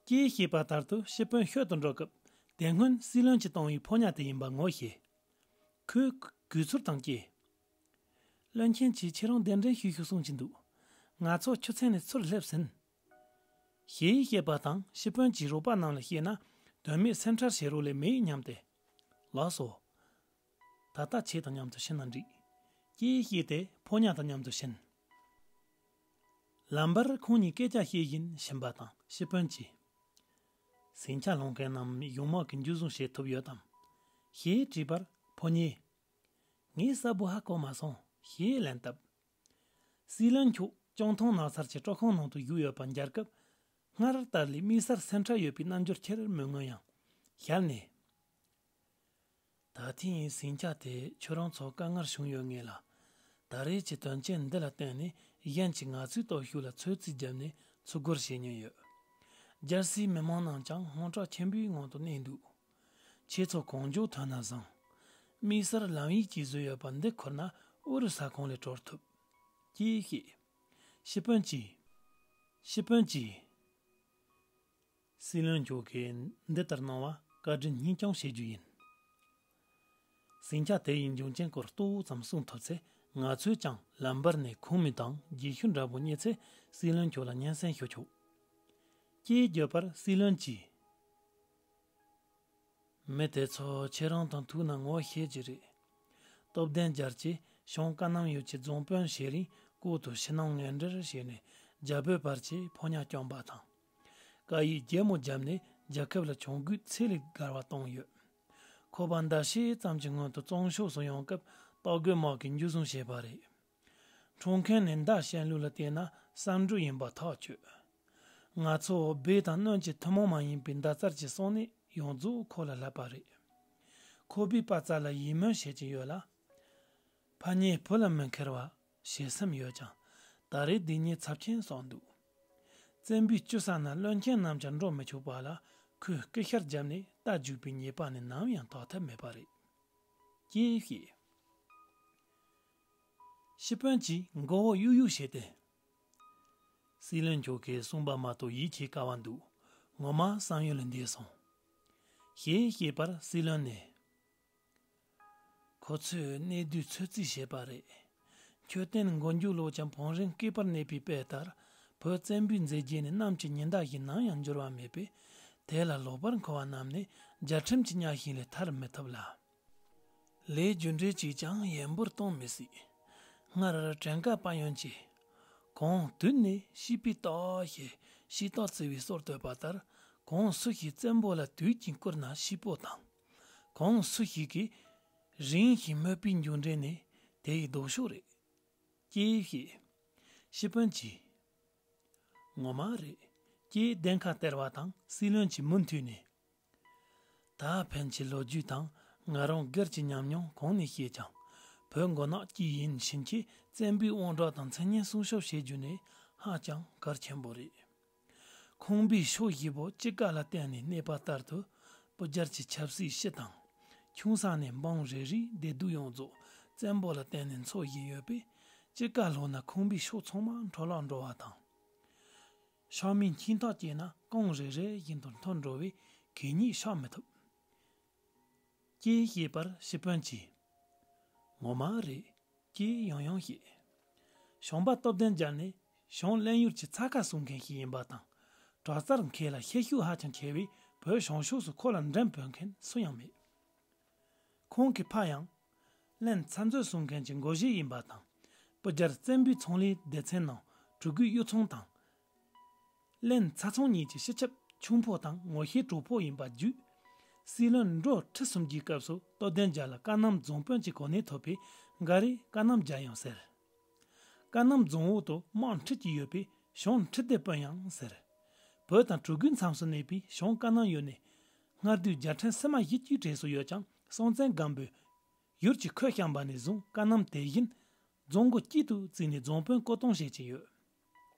ཅེས་བཤད་པ་ལྟར་དུ་ཤི་ཕོན་ཤུལ་དུ་འགྲོ་སྐབས། དེ་སྔོན་སྲིད་བློན་གྱིས་བཏང་བའི་ཕོ་ཉ་དེ་ཡིན་པ་ངོ་ཤེས། ཁོས་གུས་ཚུལ་དང་བཅས། བློན་ཆེན་གྱིས་ཁྱེད་རང་གདན་འདྲེན་ཞུས་ཤིག་གསུང་གྱིན་འདུག་ང་ཚོ་ཆུ་ཚན་ནས་ཚུར་སླེབས་ཟིན། ཞེས་བཤད་པ་དང་། ཤི་ཕོན་གྱིས་རོགས་པ་རྣམས་ལ་བཤད་ན། དོན་མེད་སེམས་ཁྲལ་བྱེད་རོགས་ལས་མེད་སྙམ་སྟེ། ལགས་སོ། ད་ལྟ་ཁྱེད་དང་མཉམ་དུ་ཕྱིན་ན་འགྲིག་ཅེས་བཤད་དེ་ཕོ་ཉ་དང་མཉམ་དུ་ཕྱིན། ལམ་བར་ཁོང་གཉིས་སྐད་ཆ་བཤད་བཞིན་ཕྱིན་པ་དང་། ཤི་ཕོན་གྱིས། ཟིང་ཆ་སློང་མཁན་རྣམས་གཞུང་དམག་གིས་འཇུ་བཟུང་བྱེད་ཐུབ་ཡོད་དམ། ཞེས་དྲིས་པར་ཕོ་ཉས། ངས་གསལ་པོ་ཧ་གོ་མ་སོང་ཞེས་ལན་བཏབ། སྲིད་བློན་མཆོག་ཅང་ཐུང་ནགས་ཚལ་གྱི་སྤྲོ་ཁང་ནང་དུ་བཞུགས་ཡོད་པ་མཇལ་སྐབས། སྔར་ལྟར་ལས་དམིགས་བསལ་སེམས་ཁྲལ་ཡོད་པའི་རྣམ་འགྱུར་ཁྱེར་མི་མངོན་ཡང་། ཞལ་ནས། ད་ཐེངས་ཟིང་ཆ་དེ་ཁྱོད་རང་ཚོ་དཀའ་ངལ་བྱུང་ཡོད་ངེས་ལ། ད་རེས་ཀྱི་དོན་རྐྱེན་འདི་ལ་བརྟེན་ནས་གཞན་གྱིས་ང་ཚོའི་སྟོབས་ཤུགས་ལ་ཚོད་རྩིས་བརྒྱབ་ནས་ཚུར་རྒོལ་བྱེད་མྱོང་ཡོད། རྒྱལ་སའི་མི་མང་རྣམས་ཀྱང་དངངས་སྐྲག་ཆེན་པོའི་ངང་དུ་གནས་འདུག་ཁྱེད་ཚོ་གང་མགྱོགས་ཐོན་ན་བཟང་། དམིགས་བསལ་ལམ་ཡིག་ཅིག་བཟོས་ཡོད་པ་འདི་ཁུར་ན་ཨུ་རུ་ས་ཁོངས་ལས་གྲོལ་ཐུབ། ཅེས་བཤད། ཤི་ཕོན་གྱིས། ཤི་ཕོན་གྱིས། སྲིད་བློན་མཆོག་གིས་འདི་ལྟར་གནང་བ་བཀའ་དྲིན་སྙིང་བཅངས་བྱེད་རྒྱུ་ཡིན། ཟིང་ཆ་དེ་ཡི་འབྱུང་རྐྱེན་སྐོར་ཏོག་ཙམ་གསུང་ཐུབ་ཚེ། ང་ཚོས་ཀྱང་ལམ་བར་ནས་ཁོང་མི་དང་རྗེས་ཤུལ་འདྲ་པོ་རྙེད་ཚེ། སྲིད་བློན་མཆོག་ལ་སྙན་སེང་ཞུ་ཆོག་ཅེས་བརྗོད་པར། སྲིད་བློན་གྱིས། མི་དེ་ཚོ་ཁྱེད་རང་དང་ཐུག་ན་ངོ་ཤེས་ཀྱི་རེད། སྟོབས་ལྡན་རྒྱལ་གྱིས་བྱང་ཀ་ནམ་ཡུལ་གྱི་རྫོང་དཔོན་བྱེད་རིང་སྐོར་དུ་ཕྱི་ནང་ངན་འབྲེལ་བྱས་ནས། རྒྱ་བོད་བར་གྱི་ཕོ་ཉ་བསྐྱངས་པ་དང་། སྐད་ཡིག་རྒྱལ་མོ་བརྒྱབ་ནས་རྒྱལ་ཁབ་ལ་གྱོང་གུད་ཚད་ལས་བརྒལ་བ་བཏང་ཡོད། ཁོ་པ་ཟླ་ཕྱེད་ཙམ་གྱི་སྔོན་དུ་གཙང་ཕྱོགས་སུ་ཡོང་སྐབས། སྟག་རྒོད་དམག་གིས་འཇུ་བཟུང་བྱས་པ་རེད། འཁྲུངས་མཁན་ནི་མདའ་ཞན་ལུགས་ལ་བལྟས་ན་བསམ་འགྲུབ་ཡིན་པ་ཐག་ཆོད། ང་ཚོ་སྦས་དང་གནོན་གྱི་ཐུན་མོང་མ་ཡིན་པའི་མདའ་རྩལ་གྱི་གསང་གནས་ཡོངས་རྫོགས་ཁོ་ལ་བསླབས་པ་རེད། ཁོ་པའི་དཔའ་རྩལ་ལ་ཡིད་སྨོན་བྱེད་ཀྱི་ཡོད་ལ། ཕ་ཉེས་བུ་ལ་མི་འཁེལ་བ་བྱེད་སེམས་ཡོད་ཀྱང་། ད་རེས་སྡིག་ཉེས་ཚབས་ཆེན་བསགས་འདུག་བཙན་པོའི་སྤྱི་ས་ན་བློན་ཆེན་རྣམས་ཀྱང་འགྲོ་མི་ཆོག་པ་ལ། ཁོས་སྐུ་ཤར་བརྒྱབ་ནས་རྟ་རྒྱུག་པའི་ཉེས་པ་ནི་ནམ་ཡང་དག་ཐབས་མེད་པ་རེད། ཅེས་བཤད། ཤི་ཕོན་གྱིས་མགོ་བོ་གཡུག་གཡུག་བྱས་ཏེ། སྲིད་བློན་མཆོག་གིས་གསུངས་པ་མ་གཏོགས་ཡིད་ཆེས་དཀའ་བ་འདུག་ངོ་མ་བསམ་ཡུལ་ལས་འདས་སོང་། ཞེས་བཤད་པར། སྲིད་བློན་ནས། ཁོ་ཚོས་གནས་སྡུད་ཚོད་རྩིས་བྱས་པ་རེད། མཆོད་རྟེན་མགོ་མཇུག་ལོག་ཀྱང་བང་རིམ་བསྐལ་པར་གནས་པའི་དཔེ་ལྟར། བོད་བཙན་པོའི་མཛད་རྗེས་ནི་གནམ་གྱི་ཉི་ཟླ་བཞིན་ནམ་ཡང་འགྱུར་བ་མེད་པས། དེ་ལ་ལོག་པར་འཁོར་བ་རྣམས་ནི་རྒྱལ་ཁྲིམས་ཀྱི་གཉའ་ཤིང་ལས་ཐར་མི་ཐུབ་ལ། ལས་རྒྱུ་འབྲས་ཅིས་ཀྱང་ཡན་པོར་གཏོང་མི་སྲིད། སྔར་བྲན་ཀ་དཔལ་ཡོན་གྱིས། གངས་དུད་ནས་བྱིས་པའི་རྟགས་ཞེས་ཤིང་རྟ་བརྩེ་བའི་སྲོལ་བཏོད་པ་ལྟར། གངས་སུ་ཞིག་བཙན་པོ་ལ་དུད་ཀྱིས་བཀུར་ན་ཤི་སྤོ་དང་། གངས་སུ་ཞིག་གིས་རིང་ཞིང་མོད་པའི་མཇུག་འབྲས་ནི་དེ་ཡི་ལྡོག་ཕྱོགས་རེད། ཅེས་བཤད། ཤི་ཕོན་གྱིས། ངོ་མ་རེད། ཅེས་གདན་ཁ་སྟེར་བ་དང་། སྲིད་བློན་གྱིས་མུ་མཐུད་ནས། ད་ཕན་གྱི་ལོ་རྒྱུས་དང་ང་རང་སྒེར་གྱི་ཉམས་མྱོང་གང་ནས་ཤེས་ཀྱང་། བོད་མགོ་ནག་གཅིག་ཡིན་ཕྱིན་ཆད་བཙན་པོའི་དབང་གྲགས་དང་མཚན་སྙན་སྲུང་སྐྱོབ་བྱེད་རྒྱུ་ནི་ཧ་ཅང་གལ་ཆེན་པོ་རེད། ཁང་པའི་ཕྱོགས་བཞི་པོ་དཔྱིད་ཀ་ལ་བརྟེན་ནས་གནས་པ་ལྟར་དུ། སྤུ་རྒྱལ་གྱི་ཆབ་སྲིད་སྤྱི་དང་། ཁྱུང་ས་ནས་འབངས་རེ་རེའི་བདེ་སྡུག་ཡོངས་རྫོགས་བཙན་པོ་ལ་བརྟེན་ནས་འཚོ་བཞིན་ཡོད་པས། དཔྱིད་ཀ་ལྷོད་ན་ཁང་པའི་ཕྱོགས་ཚང་མ་འཕྲོ་བརླག་འགྲོ་བ་དང་། ཤ་མིན་འཁྱིལ་ཐག་བཅད་ན་རྐང་རེ་རེ་བཞིན་དུ་འཐོར་འགྲོ་བས་གད་སྙིགས་བཤགས་མི་ཐུབ། ཅེས་བཤད་པར་ཤི་དཔོན་གྱིས། ངོ་མ་རེད། ཅེས་ཡང་ཡང་བཤད། ཞང་པ་སྟོབས་ལྡན་རྒྱལ་ནི་ཞང་བློན་ཡུལ་གྱི་ཚ་ཁ་སྲུང་མཁན་ཞིག་ཡིན་པ་དང་། དྲག་རྩལ་མཁས་ལ་ཤེད་ཤུགས་ཧ་ཅང་ཆེ་བས་བོད་བྱང་ཕྱོགས་སུ་ཁོ་ལ་འགྲན་བུ་མཁན་སུ་ཡང་མེད། ཁོང་གི་ཕ་ཡང་། བློན་ཚ་མཛོད་གསུང་མཁན་གྱི་འགོ་བཞི་ཡིན་པ་དང་། སྤུ་རྒྱལ་བཙན་པོའི་ཚོང་ལས་སྡེ་ཚན་ནང་གྲུ་རྒོད་གཡུ་ཚང་དང་། བློན་ཚ་ཚང་གཉིས་ཀྱི་སྤྱི་ཁྱབ་ཆུང་ཕོ་དང་ངོ་ཤེས་གྲོགས་པོ་ཡིན་པ་བརྒྱུད། སྲིད་བློན་འབྲོ་ཁྲི་གསུམ་གྱི་སྐབས་སུ་སྟོབས་ལྡན་རྒྱལ་ལ་བཀའ་གནམ་རྫོང་དཔོན་གྱི་གོ་གནས་ཐོབ་པས་འགའ་རེས་བཀའ་གནམ་རྒྱལ་ཡང་ཟེར། བཀའ་གནམ་རྫོང་འོག་ཏུ་དམག་ཁྲིད་ཀྱི་ཡོད་པས་ཞང་ཁྲི་ལྡེ་དཔོན་ཡང་ཟེར། བོད་དང་གྲུ་རྒོད་མཚམས་སུ་གནས་པའི་ཞང་བཀའ་གནམ་ཡུལ་ནས། སྔར་དུས་རྒྱལ་ཕྲན་སིལ་མ་བཞི་བཅུའི་གྲས་སུ་ཡོད་ཀྱང་སྲོང་བཙན་སྒམ་པོས་ཡུལ་གྱི་ཁོད་བཤམས་པ་ནས་བཟུང་བཀའ་གནམ་དེ་བཞིན་རྫོང་སྒོ་དཀྱིལ་དུ་བརྩིས་ནས་རྫོང་དཔོན་བསྐོ་གཏོང་བྱེད་ཀྱིན་ཡོད།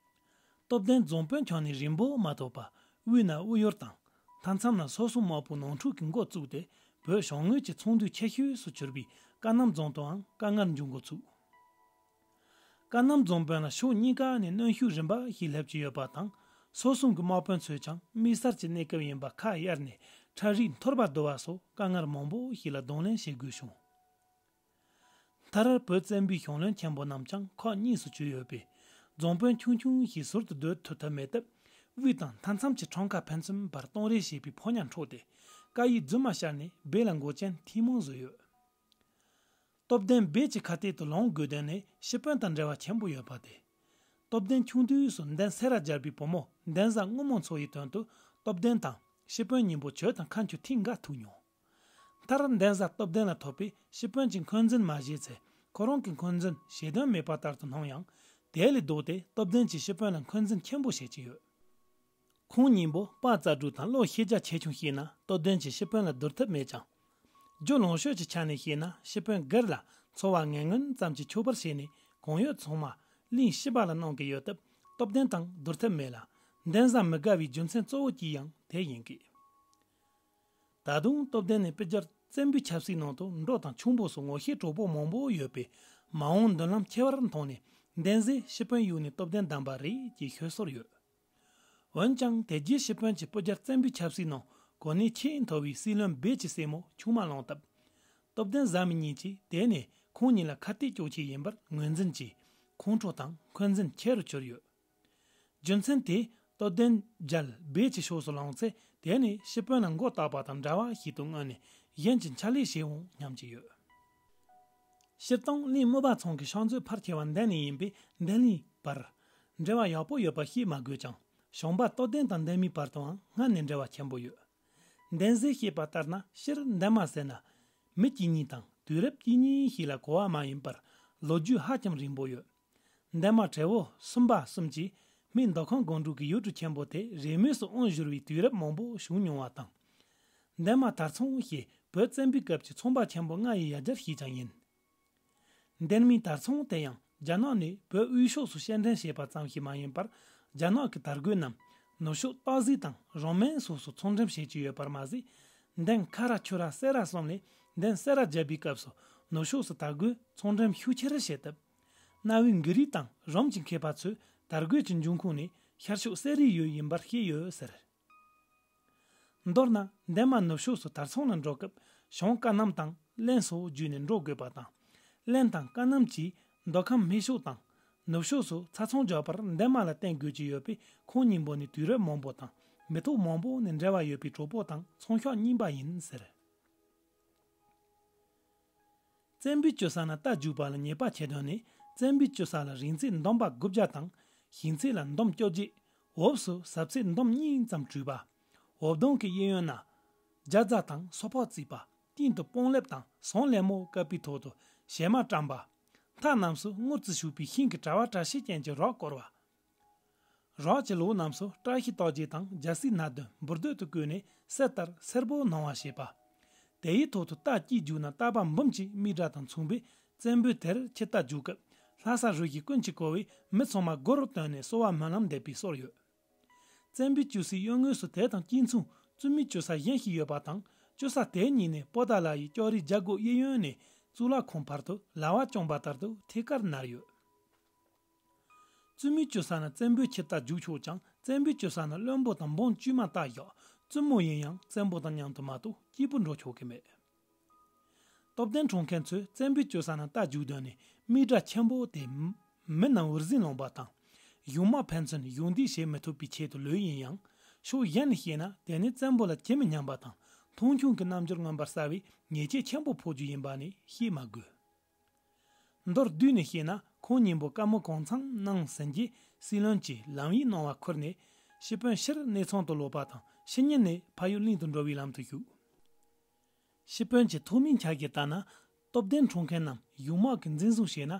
སྟོབས་ལྡན་རྫོང་དཔོན་ཁྱོན་ནས་རིང་པོ་མ་ཐོགས་པར་དབུས་ན་དབུ་གཡོར་དང་མཐའ་མཚམས་ན་སོ་སོ་དམག་དཔུང་ནང་འཁྲུག་གི་འགོ་བཙུགས་ཏེ་བོད་བྱང་ངོས་ཀྱི་ཚོང་འདུས་ཆེ་ཤོས་སུ་གྱུར་པའི་བཀའ་གནམ་རྫོང་དུའང་དཀའ་ངལ་འབྱུང་འགོ་ཚུགས། བཀའ་གནམ་རྫོང་དཔོན་ལ་ཕྱོགས་གཉིས་ཀ་ནས་གནོན་ཤུགས་རིམ་པ་ཞིག་སླེབས་ཀྱི་ཡོད་པ་དང་། སོ་གསུམ་གྱི་དམག་དཔོན་ཚོས་ཀྱང་དམིགས་བསལ་གྱི་གནས་སྐབས་ཡིན་པ་ཁ་གཡར་ནས་ཁྲ་རིས་འཐོར་བ་བརྡོལ་བ་སོགས་དཀའ་ངལ་མང་པོ་ཞིག་ལ་གདོང་ལེན་བྱེད་དགོས་བྱུང་། མཐར་བོད་བཙན་པོའི་ཞང་བློན་ཆེན་པོ་རྣམས་ཀྱང་ཁག་གཉིས་སུ་གྱུར་ཡོད་པས། རྫོང་དཔོན་ཆུང་ཆུང་ཞིག་ཟུར་དུ་སྡོད་ཐུབ་ཐབས་མེད་སྟབས། དབུས་དང་མཐའ་མཚམས་ཀྱི་འཕྲང་ཁ་ཕན་ཚུན་བར་གཏོང་རེས་བྱེད་པའི་ཕོ་ཉ་འཕྲོག་སྟེ། བཀའ་ཡིག་རྫུན་མ་ཤར་ནས་སྦས་ལ་མགོ་ཅན་ཐུན་མོང་བཟོས་ཡོད། སྟོབས་ལྡན་སྦས་ཀྱི་ཁ་གཏད་དུ་ལངས་དགོས་དོན་ནི་ཤི་དཔོན་དང་འབྲེལ་བ་ཆེན་པོ་ཡོད་པ་སྟེ། སྟོབས་ལྡན་ཆུང་དུས་སུ་འདན་སེ་ར་རྒྱལ་པོའི་བུ་མོ་འདན་བཟའ་སྔོན་མོ་འཚོ་བའི་དོན་དུ་སྟོབས་ལྡན་དང་ཤི་དཔོན་གཉིས་པོ་གྱོད་དང་ཁ་མཆུ་ཐེངས་འགའ་ཐུག་མྱོང་། མཐར་འདན་བཟའ་སྟོབས་ལྡན་ལ་ཐོབ་པས་ཤི་དཔོན་གྱིས་འཁོན་འཛིན་མ་བྱས་ཚེ་ཁོ་རང་གི་འཁོན་འཛིན་བྱེད་དོན་མེད་པ་ལྟར་དུ་སྣང་ཡང་། དེ་ལས་ལྡོག་སྟེ་སྟོབས་ལྡན་གྱིས་ཤི་དཔོན་ལ་འཁོན་འཛིན་ཆེན་པོ་བྱེད་ཀྱི་ཡོད། ཁོང་གཉིས་པོ་དཔའ་རྩལ་སྤྲུགས་དང་བློ་ཤེས་རྒྱ་ཆེ་ཆུང་བཤད་ན་སྟོབས་ལྡན་གྱིས་ཤི་དཔོན་ལ་བསྡུར་ཐབས་མེད་ཀྱང་། རྒྱུ་ལོངས་སྤྱོད་ཀྱི་ཆ་ནས་བཤད་ན་ཤི་དཔོན་སྒེར་ལ་འཚོ་བ་ངན་ངོན་ཙམ་གྱིས་ཆོག་པར་བྱས་ནས་གང་ཡོད་ཚང་མ་གླིང་ཕྱི་པ་ལ་གནང་གི་ཡོད་སྟབས་སྟོབས་ལྡན་དང་བསྡུར་ཐབས་མེད་ལ། འདན་བཟའ་མི་དགའ་བའི་རྒྱུ་མཚན་གཙོ་བོ་གཅིག་ཡང་དེ་ཡིན་གི། ད་དུང་སྟོབས་ལྡན་ནི་སྤུ་རྒྱལ་བཙན་པོའི་ཆབ་སྲིད་ནང་དུ་འབྲོག་དང་ཆུང་པོ་སོགས་ངོ་ཤེས་གྲོགས་པོ་མང་པོ་ཡོད་པས་མ་འོངས་མདུན་ལམ་ཁྱད་པར་མཐོང་ནས་འདན་བཟའི་ཤི་དཔོན་གཡུགས་ནས་སྟོབས་ལྡན་བདམས་པ་རེད་ཅེས་ཤོད་སྲོལ་ཡོད། འོན་ཀྱང་དེ་རྗེས་ཤི་དཔོན་གྱིས་སྤུ་རྒྱལ་བཙན་པོའི་ཆབ་སྲིད་ནང་གོ་གནས་ཆེས་མཐོ་བའི་སྲིད་བློན་སྦས་ཀྱི་སྲས་མོ་ཆུང་མ་བླངས་སྟབས། སྟོབས་ལྡན་བཟའ་མི་གཉིས་ཀྱིས་དེ་ནས་ཁོང་གཉིས་ལ་ཁ་གཏད་གཅོག་ཆེད་ཡིན་པར་ངོས་འཛིན་གྱིས་ཁོང་ཁྲོ་དང་འཁོན་འཛིན་ཆེ་རུ་གྱུར་ཡོད། རྒྱུ་མཚན་དེ་སྟོབས་ལྡན་རྒྱལ་སྦས་ཀྱི་ཕྱོགས་སུ་ལངས་ཚེ་དེ་ནས་ཤི་དཔོན་ལ་མགོ་བཏགས་པ་དང་འདྲ་བ་ཞིག་ཏུ་མངོན་ནས་གཞན་གྱི་འཕྱ་ལད་བྱེད་འོང་སྙམ་གྱི་ཡོད། སྤྱིར་བཏང་གླིང་མུ་པ་ཚང་གི་ཕྱག་མཛོད་ཕར་ཁྱེར་བ་འདན་ནི་ཡིན་པས་འདན་གླིང་བར་འབྲེལ་བ་ཡག་པོ་ཡོད་པ་ཤེས་མ་དགོས་ཀྱང་ཞང་པ་སྟོབས་ལྡན་དང་འདན་མའི་བར་དུའང་སྔར་ནས་འབྲེལ་བ་ཆེན་པོ་ཡོད། འདན་བཟའི་བཤད་པ་ལྟར་ན་སྤྱིར་འདན་མ་ཟེར་ན་མི་གཅིག་གཉིས་དང་དུས་རབས་གཅིག་གཉིས་ཤིག་ལ་གོ་བ་མ་ཡིན་པར་ལོ་རྒྱུས་ཧ་ཅང་རིང་པོ་ཡོད། འདན་མ་བྲེ་བོ་སུམ་པ་གསུམ་གྱིས་སྨད་མདོ་ཁམས་སྒང་དྲུག་གི་ཡུལ་གྲུ་ཆེན་པོ་དེ་རེས་མོས་སུ་དབང་བསྒྱུར་བའི་དུས་རབས་མང་པོ་བྱུང་མྱོང་བ་དང་། འདན་མ་དར་ཚོང་ཞེས་བོད་བཙན་པོའི་སྐབས་ཀྱི་ཚོང་པ་ཆེན་པོ་ལྔ་ཡི་ཡ་གྱལ་ཞིག་ཀྱང་ཡིན། འདན་མའི་དར་ཚོང་དེ་ཡང་རྒྱ་ནག་ནས་བོད་དབུས་ཕྱོགས་སུ་སྐྱེལ་འདྲེན་བྱས་པ་ཙམ་ཞིག་མ་ཡིན་པར་རྒྱ་ནག་གི་དར་གོས་རྣམས་ནུབ་ཕྱོགས་སྟག་གཟིག་དང་རོང་སྨན་སོགས་སུ་ཚོང་འགྲེམས་བྱེད་ཀྱི་ཡོད་པར་མ་ཟད། འདན་ཁ་ར་ཆུ་ར་སེ་ར་གསུམ་ལས་འདན་སེ་ར་རྒྱལ་པོའི་སྐབས་སུ་ནུབ་ཕྱོགས་སུ་དར་གོས་ཚོང་འགྲེམས་ཤུགས་ཆེར་བྱས་སྟབས། གནའ་བོའི་གྷི་རིག་དང་རོམ་གྱི་མཁས་པ་ཚོས་དར་གོས་ཀྱི་འབྱུང་ཁུངས་ནི་ཤར་ཕྱོགས་སེ་རའི་ཡུལ་ཡིན་པར་བཤད་ཡོད་ཟེར། མདོར་ན་འདན་མ་ནུབ་ཕྱོགས་སུ་དར་ཚོང་ལ་འགྲོ་སྐབས་ཞང་བཀའ་གནམ་དང་བློན་སོགས་བརྒྱུད་ནས་འགྲོ་དགོས་པ་དང་། བློན་དང་བཀའ་གནམ་གྱིས་མདོ་ཁམས་སྨད་ཕྱོགས་དང་ནུབ་ཕྱོགས་སུ་ཚ་ཚོང་རྒྱག་པར་འདན་མ་ལ་བརྟེན་དགོས་ཀྱི་ཡོད་པས་ཁོང་གཉིས་པོ་ནི་དུས་རབས་མང་པོ་དང་མི་ཐོག་མང་པོ་ནས་འབྲེལ་བ་ཡོད་པའི་གྲོགས་པོ་དང་ཚོང་ཤག་རྙིང་པ་ཡིན་ཟེར། བཙན་པོའི་སྤྱོད་ས་ན་རྟ་རྒྱུག་པ་ལ་ཉེས་པ་ཆེ་དོན་ནི་བཙན་པོའི་སྤྱོད་ས་ལ་རིང་ཚད་འདོམ་པ་དགུ་བརྒྱ་དང་ཞེང་ཚད་ལ་འདོམ་བཅོ་བརྒྱད། འོབས་སུ་ཟབ་ཚད་འདོམ་གཉིས་ཙམ་བྲུས་པ། འོབས་སྡོང་གི་གཡས་གཡོན་ན་རྒྱ་རྫ་དང་སོ་ཕག་བརྩིགས་པ། སྟེང་དུ་སྤང་ལེབ་དང་ཟངས་ལེབ་མོ་བཀབ་པའི་ཐོག་ཏུ་བྱེ་མ་བཀྲམ་པ། མཐའ་རྣམས་སུ་དངུལ་རྩི་བྱུགས་པའི་ཤིང་གི་དྲ་བ་བཀྲ་ཤིས་ཅན་གྱི་རོ་བསྐོར་བ། རོ་ཀྱི་ལོགས་རྣམས་སུ་བཀྲ་ཤིས་རྟགས་བརྒྱད་དང་རྒྱལ་སྲིད་སྣ་བདུན་འབུར་དོད་དུ་བརྐོས་ནས་གསེར་ལྟར་སེར་པོ་སྣང་བ་བྱེད་པ། དེའི་ཐོག་ཏུ་རྟ་སྐྱིད་རྒྱུག་ན་རྟ་པ་འབུམ་གྱི་མིག་སྒྲ་དང་མཚུངས་པས་བཙན་པོས་དེར་ཁྱི་རྟ་རྒྱུག་སྐབས་ལྷ་ས་རུ་བཞི་ཀུན་གྱིས་གོ་བས་མི་ཚང་མ་སྒོ་རུ་བཏོན་ནས་གསོལ་བ་སྨོན་ལམ་འདེབས་པའི་སྲོལ་ཡོད། བཙན་པོའི་སྤྱོད་སའི་གཡོན་ངོས་སུ་དེ་དང་གཅིག་མཚུངས་བཙུན་མོའི་སྤྱོད་ས་གཞན་ཞིག་ཡོད་པ་དང་སྤྱོད་ས་དེ་གཉིས་ནས་པོ་ཏཱ་ལ་ཡི་ལྕགས་རིའི་རྒྱལ་སྒོ་གཡས་གཡོན་ནས་གཙུག་ལག་ཁང་བར་དུ་ལ་བ་བཅོམ་པ་ལྟར་དུ་ཐད་ཀར་ནར་ཡོད། བཙུན་མོའི་སྤྱོད་ས་ན་བཙན་པོའི་ཁྱི་རྟ་རྒྱུག་ཆོག་ཀྱང་། བཙན་པོའི་སྤྱོད་ས་ན་བློན་པོ་དང་འབངས་དཀྱུས་མ་རྟ་བཞག་བཙུན་མོ་ཡིན་ཡང་བཙན་པོ་དང་མཉམ་དུ་མ་གཏོགས་སྐྱིད་པོ་འགྲོ་ཆོག་གི་མེད། སྟོབས་ལྡན་འཁྲུངས་མཁན་ཚོས་བཙན་པོའི་སྤྱོད་ས་ན་རྟ་རྒྱུག་དོན་ནི་མིའི་དགྲ་ཆེན་པོ་དེ་མི་རྣམས་འུར་ཟིང་སློང་པ་དང་། གཞུང་དམག་ཕན་ཚུན་གཞུང་འདུས་བྱེད་མི་ཐུབ་པའི་ཆེད་དུ་ལོས་ཡིན་ཡང་། ཕྱོགས་གཞན་ནས་བཤད་ན་དེ་ནི་བཙན་པོ་ལ་ཇི་མི་སྙམ་པ་དང་མཐོང་ཆུང་གི་རྣམ་འགྱུར་མངོན་པར་གསལ་བའི་ཉེས་ཆད་ཆེན་པོ་ཕོག་རྒྱུ་ཡིན་པ་ནི་བཤད་མ་དགོས། མདོར་བསྡུས་ནས་བཤད་ན་ཁོང་གཉིས་པོ་བཀའ་མོལ་གང་འཚམ་གནང་ཟིན་རྗེས་སྲིད་བློན་གྱིས་ལམ་ཡིག་གནང་བ་ཁུར་ནས་ཤི་དཔོན་ཕྱིར་གནས་ཚང་དུ་ལོག་པ་དང་ཕྱི་ཉིན་ནས་ཕ་ཡུལ་གླིང་དུ་འགྲོ་བའི་ལམ་དུ་ཞུགས། ཤི་དཔོན་གྱི་ཐོག་མའི་འཆར་གཞི་ལྟར་ན། སྟོབས་ལྡན་འཁྲུངས་མཁན་རྣམས་གཞུང་དམག་གིས་འཛིན་བཟུང་བྱས་ན།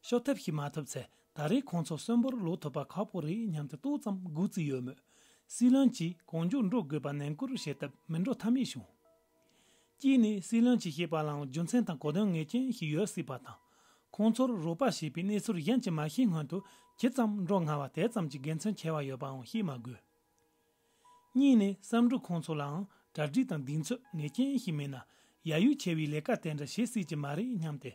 ཤོར་ཐབས་ཤིག་མ་ཐུབ་ཚེ་ད་རེས་ཁོང་ཚོ་གསོན་པོར་ལོག་ཐུབ་པ་ཁག་པོ་རེད་སྙམ་སྟེ་ཏོག་ཙམ་འགོ་བཙུགས་ཡོད་མོད། སྲིད་བློན་གྱིས་གང་མགྱོགས་འགྲོ་དགོས་པ་ནན་སྐུལ་བྱེད་སྟབས་མི་འགྲོ་ཐབས་མེད་བྱུང་། གཅིག་ནས་སྲིད་བློན་གྱིས་བཤད་པ་ལའང་རྒྱུ་མཚན་དང་གོ་དོན་ངེས་ཅན་ཞིག་ཡོད་སྲིད་པ་དང་། ཁོང་ཚོར་རོགས་པ་བྱེད་པའི་གནས་ཚུལ་གཞན་གྱིས་མ་ཤེས་སྔོན་དུ་ཇི་ཙམ་འགྲོ་སྔ་བ་དེ་ཙམ་གྱིས་དགེ་མཚན་ཆེ་བ་ཡོད་པའང་བཤད་མ་དགོས། གཉིས་ནས་བསམ་འགྲུབ་ཁོང་ཚོ་ལའང་གྲ་སྒྲིག་དང་གདེང་ཚོད་ངེས་ཅན་ཞིག་མེད་ན་ཡ་ཡུལ་ཆེ་བའི་ལས་ཀ་དེ་འདྲ་བྱེད་སྲིད་ཀྱི་མ་རེད་སྙམ་སྟེ།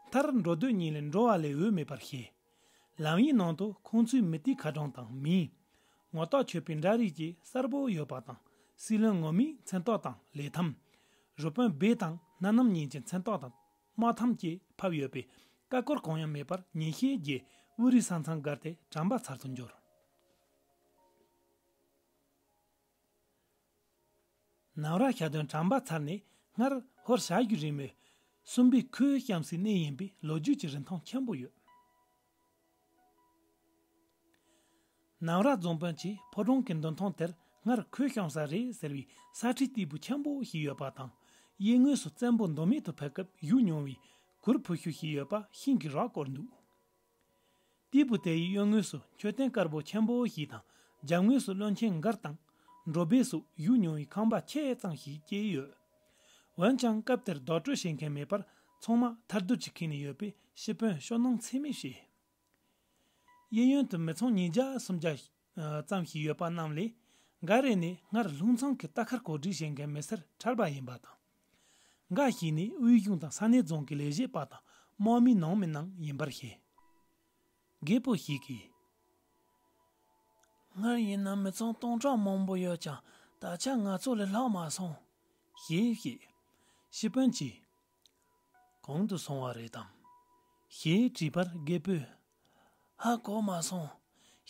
མཐར་འགྲོ་འདོད་གཉིས་ལས་འགྲོ་བ་ལས་འོས་མེད་པར་ཤེས། ལམ་ཡིག་ནང་དུ་ཁོང་ཚོའི་མི་དེའི་ཁ་གྲངས་དང་མིང་། ངོ་རྟགས་ཆོད་པའི་འདྲ་རིས་བཅས་གསལ་པོ་ཡོད་པ་དང་། སྲིད་བློན་ངོ་མའི་མཚན་རྟགས་དང་ལས་ཐམ། རུ་དཔོན་སྦས་དང་སྣ་ནམ་གཉིས་ཀྱི་མཚན་རྟགས་དང་དམག་ཐམ་བཅས་ཕབ་ཡོད་པས་ཀ་ཀོར་གང་ཡང་མེད་པར་ཉིན་ཤས་རྗེས་དབུ་རུའི་ས་མཚམས་བརྒལ་ཏེ་གྲམ་པ་ཚལ་དུ་འབྱོར། ནམ་ར་ཞག་བདུན་གྲམ་པ་ཚར་ནས་སྔར་ཧོར་བྱ་རྒྱུད་རིང་མོའི་སུམ་པའི་ཁོད་བཤམས་སའི་གནས་ཡིན་པས་ལོ་རྒྱུས་ཀྱི་རིན་ཐང་ཆེན་པོ་ཡོད། ནམ་ར་རྫོང་དཔོན་གྱིས་ཕོ་བྲང་གི་མདུན་ཐང་དེར་སྔར་ཁོད་བཤམས་ས་རེད་ཟེར་བའི་ས་ཁྲའི་སྟེགས་བུ་ཆེན་པོ་ཞིག་ཡོད་པ་དང་། གཡས་ངོས་སུ་བཙན་པོ་མདོ་སྨད་དུ་ཕེབས་སྐབས་བཞུགས་མྱོང་བའི་གུར་ཕུ་ཤུ་ཞིག་ཡོད་པ་ཤིང་གིས་ར་བསྐོར་འདུག། སྟེགས་བུ་དེའི་གཡོན་ངོས་སུ་མཆོད་རྟེན་དཀར་པོ་ཆེན་པོ་ཞིག་དང་། རྒྱབ་ངོས་སུ་བློན་ཆེན་མགར་དང་། འགྲོ་སྦས་སོགས་བཞུགས་མྱོང་བའི་ཁང་པ་ཆེ་ཙམ་ཞིག་བཅས་ཡོད། འོན་ཀྱང་སྐབས་དེར་རྡོ་བྲོ་བྱེད་མཁན་མེད་པར་ཚང་མ་ཐལ་རྡུལ་གྱིས་ཁེངས་ནས་ཡོད་པས་ཤི་དཔོན་ཤོར་སྣང་ཚད་མེད་བྱས། གཡས་གཡོན་དུ་མི་ཚང་ཉིས་བརྒྱ་སུམ་བརྒྱ་ཙམ་ཞིག་ཡོད་པ་རྣམས་ལས། འགའ་རེ་ནི་སྔར་ལྷུང་མཚམས་ཀྱི་རྟ་ཁར་གོ་སྒྲིག་བྱེད་མཁན་མི་སེར་ཁྲལ་པ་ཡིན་པ་དང་། འགའ་ཞིག་ནི་དབུས་གཞུང་དང་ས་གནས་རྫོང་གི་ལས་བྱེད་པ་དང་དམག་མིའི་ནང་མི་རྣམས་ཡིན་པར་བཤད། རྒད་པོ་ཞིག་གིས། སྔར་ཡིན་ན་མི་ཚང་སྟོང་ཕྲག་མང་པོ་ཡོད་ཀྱང་ད་ཆ་ང་ཚོ་ལས་ལྷག་མ་སོང་། ཞེས་བཤད། ཤི་དཔོན་གྱིས། གང་དུ་སོང་བ་རེད་དམ། ཞེས་དྲིས་པར་རྒད་པོས། ཧ་གོ་མ་སོང་།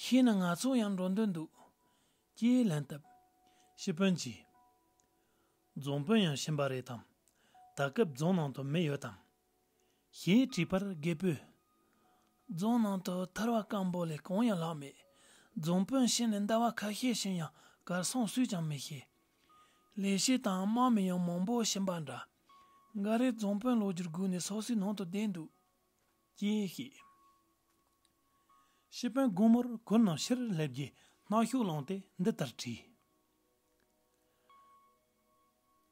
ཤེས་ན་ང་ཚོ་ཡང་འགྲོ་འདོད་འདུག། ཅེས་ལན་བཏབ། ཤི་དཔོན་གྱིས། རྫོང་དཔོན་ཡང་ཕྱིན་པ་རེད་དམ། ད་སྐབས་རྫོང་ནང་དུ་མི་ཡོད་དམ། ཞེས་དྲིས་པར་རྒད་པོས། རྫོང་ནང་དུ་ཐར་བ་སྐམ་པོ་ལས་གང་ཡང་ལྷག་མེད། རྫོང་དཔོན་ཕྱིན་ནས་ཟླ་བ་ཁ་ཤས་ཕྱིན་ཡང་གར་སོང་སུས་ཀྱང་མི་ཤེས། ལས་བྱེད་དང་དམག་མི་ཡང་མང་པོ་ཕྱིན་པ་འདྲ། འགའ་རེས་རྫོང་དཔོན་ལོག་རྒྱུར་སྒུག་ནས་སོ་སོའི་ནང་དུ་བསྡད་འདུག། ཅེས་བཤད། ཤི་དཔོན་དགོང་མོར་གུར་ནང་ཕྱིར་སླེབས་རྗེས་རྣག་ཤོག་བླངས་ཏེ་འདི་ལྟར་བྲིས།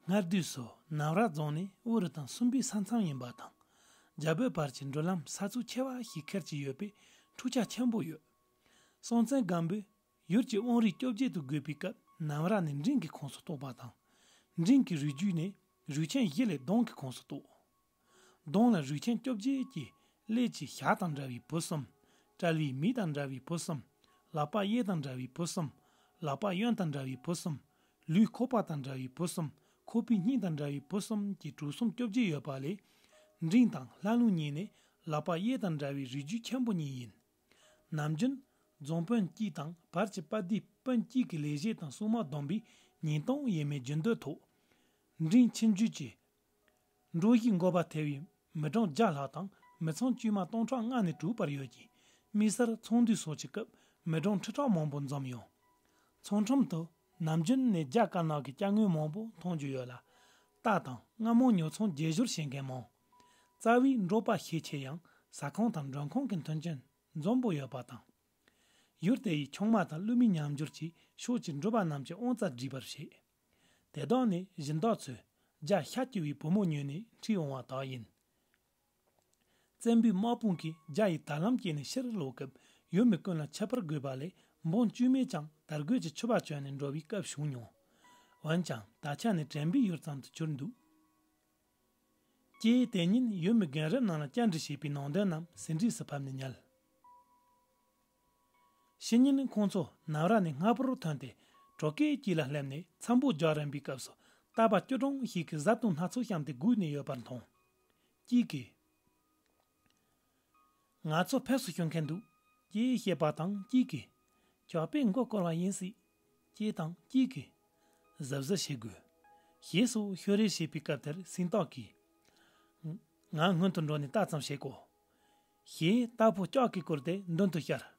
སྔར་དུས་སུ་ནམ་ར་རྫོང་ནི་དབུ་རུ་དང་སུམ་པའི་ས་མཚམས་ཡིན་པ་དང་། རྒྱ་བོད་བར་གྱི་འགྲུལ་ལམ་ས་ཚུགས་ཆེ་བ་ཞིག་ཁེལ་གྱི་ཡོད་པས་འཁྲུག་ཆ་ཆེན་པོ་ཡོད། སྲོང་བཙན་སྒམ་པོས་ཡུལ་གྱི་དབང་རིས་བཅོ་བརྒྱད་དུ་བགོས་པའི་སྐབས་ནམ་ར་ནི་འབྲིང་གི་ཁོངས་སུ་གཏོགས་པ་དང་། འབྲིང་གི་རུས་རྒྱུད་ནི་རུས་ཆེན་བཞི་ལས་ལྡོང་གི་ཁོངས་སུ་གཏོགས། ལྡོང་ལ་རུས་ཆེན་བཅོ་བརྒྱད་ཀྱི་ཀླད་ཀྱི་ཞགས་དང་འདྲ་བའི་བུ་གསུམ། དཔྲལ་བའི་མིག་དང་འདྲ་བའི་བུ་གསུམ། ལག་པ་གཡས་དང་འདྲ་བའི་བུ་གསུམ། ལག་པ་གཡོན་དང་འདྲ་བའི་བུ་གསུམ། ལུས་ཁོག་པ་དང་འདྲ་བའི་བུ་གསུམ། ཁོག་པའི་སྙིང་དང་འདྲ་བའི་བུ་གསུམ་གྱི་གྲུ་གསུམ་བཅོ་བརྒྱད་ཡོད་པ་ལས། འབྲིང་དང་ལྷ་ལུང་གཉིས་ནི་ལག་པ་གཡས་དང་འདྲ་བའི་རུས་རྒྱུད་ཆེན་པོ་གཉིས་ཡིན། ནམ་རྒྱུན་རྫོང་དཔོན་གཅིག་དང་བར་གྱི་པ་སྡེ་དཔོན་གཅིག་གི་ལས་བྱེད་དང་སྲུང་མ་བསྡོམས་པས་ཉིས་སྟོང་ཡས་མས་རྒྱུན་སྡོད་ཐོག། འབྲིང་ཁྱིམ་རྒྱུད་ཀྱི་འགྲོ་བཞིན་འགོ་པ་ཐེ་བའི་མི་གྲངས་བརྒྱ་ལྷག་དང་མི་ཚང་དཀྱུས་མ་སྟོང་ཕྲག་ལྔ་ནས་དྲུག་བར་ཡོད་ཅིང་། དམིགས་བསལ་ཚོང་འདུས་སོགས་ཀྱི་སྐབས་མི་གྲངས་ཁྲི་ཕྲག་མང་པོ་འཛོམས་ཡོང་། ཚོང་ཁྲོམ་དུ་ནམ་རྒྱུན་ནས་བརྒྱ་དཀར་ནག་གི་ཅ་དངོས་མང་པོ་མཐོང་རྒྱུ་ཡོད་ལ། རྟ་དང་རྔ་མོང་ཉོ་ཚོང་རྒྱན་བཞོར་བྱེད་མཁན་མང་། རྩ་བའི་འབྲོག་པ་ཤས་ཆེ་ཡང་ཟ་ཁང་དང་མགྲོན་ཁང་གི་མཐུན་རྐྱེན་འཛོམས་པོ་ཡོད་པ་དང་། ཡུལ་དེ་ཡི་ཆུང་མ་དང་ཀླུ་མིའི་ཉམས་འགྱུར་གྱིས་ཕྱོགས་ཀྱི་འབྲོག་པ་རྣམས་ཀྱི་དབང་རྩ་སྒྲིག་པར་བྱེད། དེ་དག་ནི་སྦྱིན་བདག་ཚོས་རྒྱ་ཤ་སྐྱེ་བའི་བུ་མོ་ཉོས་ནས་ཁྲིད་འོང་བ་དག་ཡིན། བཙན་པོའི་དམག་དཔུང་གིས་རྒྱ་ཡི་དར་ལམ་བཅད་ནས་ཕྱིར་ལོག་སྐབས་ཡུལ་མི་ཀུན་ལ་ཁྱབ་པར་དགོས་པ་ལས་འབངས་དཀྱུས་མས་ཀྱང་དར་གོས་ཀྱི་ཕྱུ་པ་གྱོན་ནས་འགྲོ་བའི་སྐབས་བྱུང་མྱོང་། འོན་ཀྱང་ད་ཆ་ནི་དྲན་པའི་ཡུལ་ཙམ་དུ་གྱུར་འདུག། ཀྱེ་དེ་ཉིན་ཡུལ་མི་རྒན་རབས་རྣམས་ལ་བཅར་འདྲི་བྱས་པའི་ནང་དོན་རྣམས་ཟིན་བྲིས་སུ་ཕབ་ནས་ཉར། ཕྱི་ཉིན་ཁོང་ཚོ་ནམ་ར་ནས་སྔ་པོར་ཐོན་ཏེ་གྲོ་སྐས་དཀྱིལ་ལ་སླེབས་ནས་འཚམ་པོ་རྒྱག་རན་པའི་སྐབས་སུ་རྟ་པ་བཅུ་གྲངས་ཤིག་གིས་བཟའ་བཏུང་སྣ་ཚོགས་བཤམས་ཏེ་སྒུག་ནས་ཡོད་པར་མཐོང་། གཅིག་གིས། ང་ཚོ་ཕེབས་སུ་ཞུ་མཁན་འདུག་ཅེས་བཤད་པ་དང་གཅིག་གིས། ཇག་པས་མགོ་སྐོར་བ་ཡིན་སྲིད། ཅེས་དང་གཅིག་གིས། གཟབ་གཟབ་བྱེད་དགོས། ཞེས་སོགས་ཤོད་རེས་བྱེད་པའི་སྐབས་དེར་སེང་སྟག་གིས། ང་སྔོན་དུ་འགྲོ་ནས་རྟ་ཙམ་བྱེད་དགོ། ཞེས་རྟ་ཕོ་ལྕགས་ཀྱིས་བསྐོར་ཏེ་མདུན་དུ་བཅར།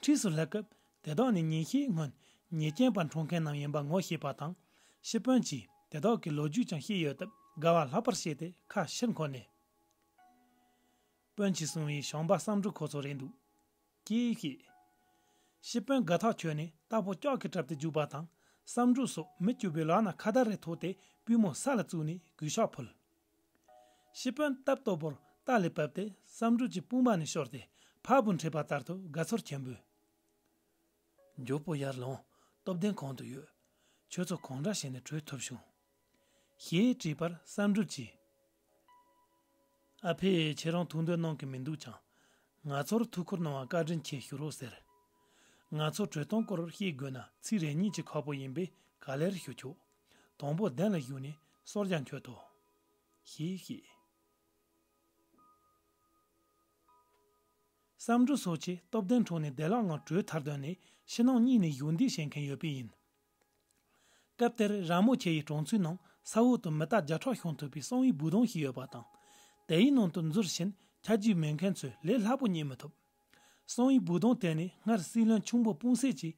འཁྲིས་སུ་སླེབས་སྐབས་དེ་དག་ནི་ཉིན་ཤས་སྔོན་ཉེས་ཅན་པ་འཁྲུངས་མཁན་རྣམས་ཡིན་པ་ངོ་ཤེས་པ་དང་། ཤི་དཔོན་གྱིས་དེ་དག་གི་ལོ་རྒྱུས་ཀྱང་ཤེས་ཡོད་སྟབས་དགའ་བ་ལྷག་པར་སྐྱེས་ཏེ་ཁ་ཕྱིར་འཁོར་ནས། དཔོན་གྱིས་གསུངས་པའི་བྱམས་པ་བསམ་གྲུབ་ཁོ་ཚོ་རེད་འདུག་ཅེས་བཤད། ཤི་དཔོན་དགའ་ཐག་ཆོད་ནས་རྟ་ཕོ་ལྕགས་ཀྱི་གྲབ་ཏུ་རྒྱུག་པ་དང་། བསམ་གྲུབ་སོགས་མི་བཅུ་པའི་ལག་ན་ཁ་དར་རེ་ཐོགས་ཏེ་པུས་མོ་ས་ལ་བཙུགས་ནས་གུས་ཕྱག་ཕུལ། ཤི་དཔོན་སྟབས་སྟོབས་པོར་རྟ་ལས་བབས་ཏེ་བསམ་གྲུབ་ཀྱི་དཔུང་པ་ནས་ཤོར་ཏེ་ཕར་བུད་འཁྲིད་པ་ལྟར་དུ་དགའ་ཚོར་ཆེན་པོས། མགྱོགས་པོ་ཡར་ལོངས། སྟོབས་ལྡན་གང་དུ་ཡོད། ཁྱོད་ཚོ་གང་འདྲ་བྱས་ནས་བྲོས་ཐུབ་བྱུང་། ཞེས་དྲིས་པར་བསམ་གྲུབ་ཀྱིས། ཨ་ཕས་ཁྱེད་རང་ཐུགས་འདོད་གནང་གི་མི་འདུག་ཀྱང་། ང་ཚོར་ཐུགས་ཁུར་གནང་བ་བཀའ་དྲིན་ཆེ་ཞུ་རོགས་ཟེར། ང་ཚོ་བྲོས་སྟངས་སྐོར་བཤད་དགོས་ན་ཚིག་རེ་གཉིས་ཀྱི་ཁག་པོ་ཡིན་པས་ག་ལེར་ཞུ་ཆོག་དང་པོ་གདན་ལ་བཞུགས་ནས་གསོལ་ཇ་མཆོད་དོ། ཞེས་བཤད། བསམ་གྲུབ་སོགས་ཀྱིས་སྟོབས་ལྡན་འཕྲོག་ནས་བདེ་བླག་ངང་བྲོས་ཐར་དོན་ནི་ཕྱི་ནང་གཉིས་ནས་གཞོགས་འདེགས་བྱེད་མཁན་ཡོད་པས་ཡིན། སྐབས་དེར་ར་མོ་ཆེ་ཡི་གྲོང་ཚོའི་ནང་ས་འོག་ཏུ་མི་རྟ་བརྒྱ་ཕྲག་ཤོང་ཐུབ་པའི་གསང་བའི་སྦུག་དོང་ཞིག་ཡོད་པ་དང་། དེའི་ནང་དུ་འཛུལ་ཕྱིན་ཆ་རྒྱུས་མེད་མཁན་ཚོས་ལས་སླ་པོ་རྙེད་མི་ཐུབ། གསང་བའི་སྦུག་དོང་དེ་ནི་སྔར་སྲིད་བློན་ཆུང་བོ་སྤུངས་སད་ཀྱིས་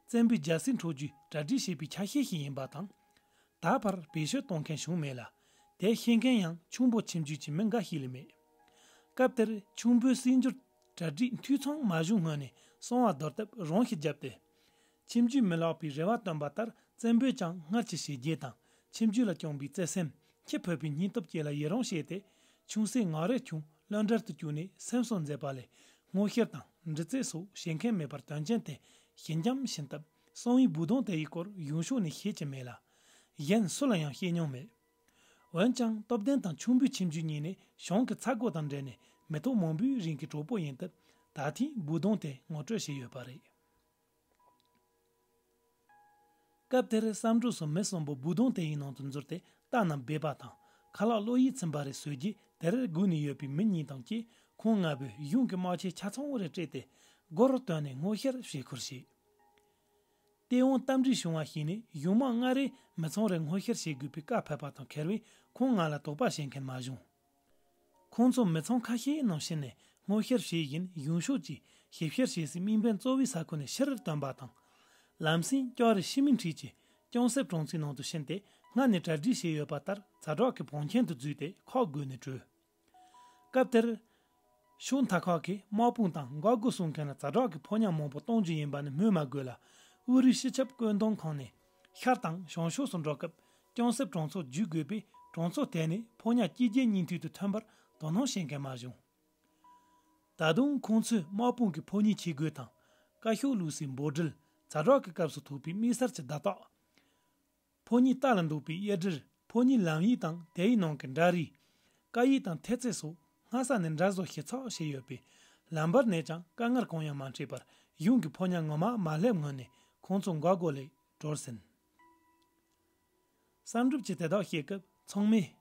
བཙན་པོའི་རྒྱལ་སྲིད་འཕྲོག་རྒྱུའི་གྲ་སྒྲིག་བྱས་པའི་ཆ་ཤས་ཤིག་ཡིན་པ་དང་། ད་བར་བེད་སྤྱོད་གཏོང་མཁན་བྱུང་མེད་ལ། དེ་ཤེས་མཁན་ཡང་ཆུང་བོ་ཁྱིམ་རྒྱུད་ཀྱི་མི་འགའ་ཞིག་ལས་མེད། སྐབས་དེར་ཆུང་བོའི་སྲིད་འབྱོར་གྲ་སྒྲིག་འཐུས་ཚང་མ་བྱུང་སྔོན་ནས་གསང་བ་རྡོར་སྟབས་རང་ཞིག་བརྒྱབ་སྟེ། ཁྱིམ་རྒྱུད་མི་བརླག་པའི་རེ་བ་བཏོན་པ་ལྟར་བཙན་པོས་ཀྱང་སྔར་གྱི་བྱས་རྗེས་དང་ཁྱིམ་རྒྱུད་ལ་བཅངས་པའི་བརྩེ་སེམས་ཁྱི་ཕུད་པའི་སྙིང་སྟོབས་བཅས་ལ་ཡི་རང་བྱས་ཏེ། ཆུང་སྲིད་ངང་རེ་ཆུང་བློན་གྲལ་དུ་བཅུག་ནས་སེམས་གསོ་མཛད་པ་ལས། སྔོག་བཤེར་དང་འདྲི་རྩད་སོགས་བྱེད་མཁན་མེད་པར་དོན་རྐྱེན་དེ་ཞི་འཇམ་ཕྱིན་སྟབས་གསང་བའི་སྦུག་དོང་དེ་ཡི་སྐོར་གཞུང་ཕྱོགས་ནས་ཤེས་ཀྱི་མེད་ལ། གཞན་སུ་ལ་ཡང་བཤད་མྱོང་མེད། འོན་ཀྱང་སྟོབས་ལྡན་དང་ཆུང་བུའི་ཁྱིམ་རྒྱུད་གཉིས་ནི་གཞུང་གི་ཚ་སྒོ་དང་འབྲེལ་ནས་མི་ཐོག་མང་པོའི་རིང་གི་གྲོགས་པོ་ཡིན་སྟབས་ད་ཐེངས་སྦུག་དོང་དེ་ངོ་སྤྲོད་བྱས་ཡོད་པ་རེད། སྐབས་དེར་བསམ་གྲུབ་སོགས་མི་གསུམ་པོ་སྦུག་དོང་དེ་ཡི་ནང་དུ་འཛུལ་ཏེ་རྟ་རྣམས་སྦས་པ་དང་ཁ་ལག་བློ་ཡིད་ཚིམ་པ་རེ་བཟོས་རྗེས་དེར་སྒུག་ནས་ཡོད་པའི་མི་གཉིས་དང་བཅས་ཁོང་ལྔ་པོས་གཞུང་གི་དམག་ཆས་ཆ་ཚང་རེ་སྤྲས་ཏེ་སྒོར་བཏོན་ནས་སྔོག་བཤེར་བྱེད་ཁུལ་བྱས། དེ་འོང་རྟ་མགྲིན་བྱུང་བ་ཞིག་ནས་གཞུང་དམག་ལྔ་རེ་མི་ཚང་རེ་སྔོག་བཤེར་བྱེད་དགོས་པའི་བཀའ་ཕབ་པ་དང་ཁེལ་བས་ཁོང་ལྔ་ལ་དོགས་པ་བྱེད་མཁན་མ་བྱུང་། ཁོང་ཚོ་མི་ཚང་ཁ་ཤས་ནང་ཕྱིན་ནས་སྔོག་བཤེར་བྱས་བཞིན་གཞུང་ཕྱོགས་ཀྱིས་ཞིབ་བཤེར་བྱེད་སའི་དམིགས་འབེན་གཙོ་བོའི་ས་ཁུལ་ནས་ཕྱིར་བཏོན་པ་དང་། ལམ་སེང་ལྕགས་རི་ཤི་མིན་ཁྲིས་ཀྱིས་ཅང་སེབ་གྲོང་ཚོའི་ནང་དུ་ཕྱིན་ཏེ་སྔར་ནས་གྲ་སྒྲིག་བྱས་ཡོད་པ་ལྟར་ཛ་དྲག་གི་བང་ཆེན་དུ་འཛུལ་ཏེ་ཁག་བགོས་ནས་བྲོས། སྐབས་དེར། ཕྱོགས་མཐའ་ཁག་གི་དམག་དཔུང་དང་འགག་སྒོ་སྲུང་མཁན་ལ་ཛ་དྲག་གི་ཕོ་ཉ་མང་པོ་གཏོང་རྒྱུ་ཡིན་པ་ནི་སྨོས་མ་དགོས་ལ། དབུ་རུའི་སྤྱི་ཁྱབ་བཀོད་འདོམས་ཁང་ནས་ཤར་དང་བྱང་ཕྱོགས་སུ་འགྲོ་སྐབས་ཅང་སེབ་གྲོང་ཚོ་བརྒྱུད་དགོས་པས་གྲོང་ཚོ་དེ་ནི་ཕོ་ཉ་སྐྱེ་རྒྱལ་གཉིས་མཐུད་དུ་ཐོན་པར་དོ་སྣང་བྱེད་མཁན་མ་བྱུང་། ད་དུང་ཁོང་ཚོས་དམག་དཔུང་གི་ཕོ་ཉའི་ཆས་གོས་དང་བཀའ་ཤོག་བླུགས་སའི་འབོལ་སྒྲིལ། ཛ་དྲག་གི་སྐབས་སུ་ཐུག་པའི་དམིགས་བསལ་གྱི་བརྡ་རྟགས། ཕོ་ཉའི་རྟ་ལ་འདུག་པའི་གཡས་སྒྲིལ། ཕོ་ཉའི་ལམ་ཡིག་དང་དེའི་ནང་གི་འདྲ་རིས། བཀའ་ཡིག་དང་ཐེལ་ཙེ་སོགས་སྔ་ས་ནས་འདྲ་བཟོ་ཞིབ་ཚགས་བྱས་ཡོད་པས། ལམ་བར་ནས་ཀྱང་དཀའ་ངལ་གང་ཡང་མ་འཕྲད་པར་གཞུང་གི་ཕོ་ཉ་ངོ་མ་མ་སླེབས་སྔོན་ནས་ཁོང་ཚོ་འགག་སྒོ་ལས་གྲོལ་ཟིན། བསམ་གྲུབ་ཀྱིས་དེ་དག་བཤད་སྐབས་ཚང་མས།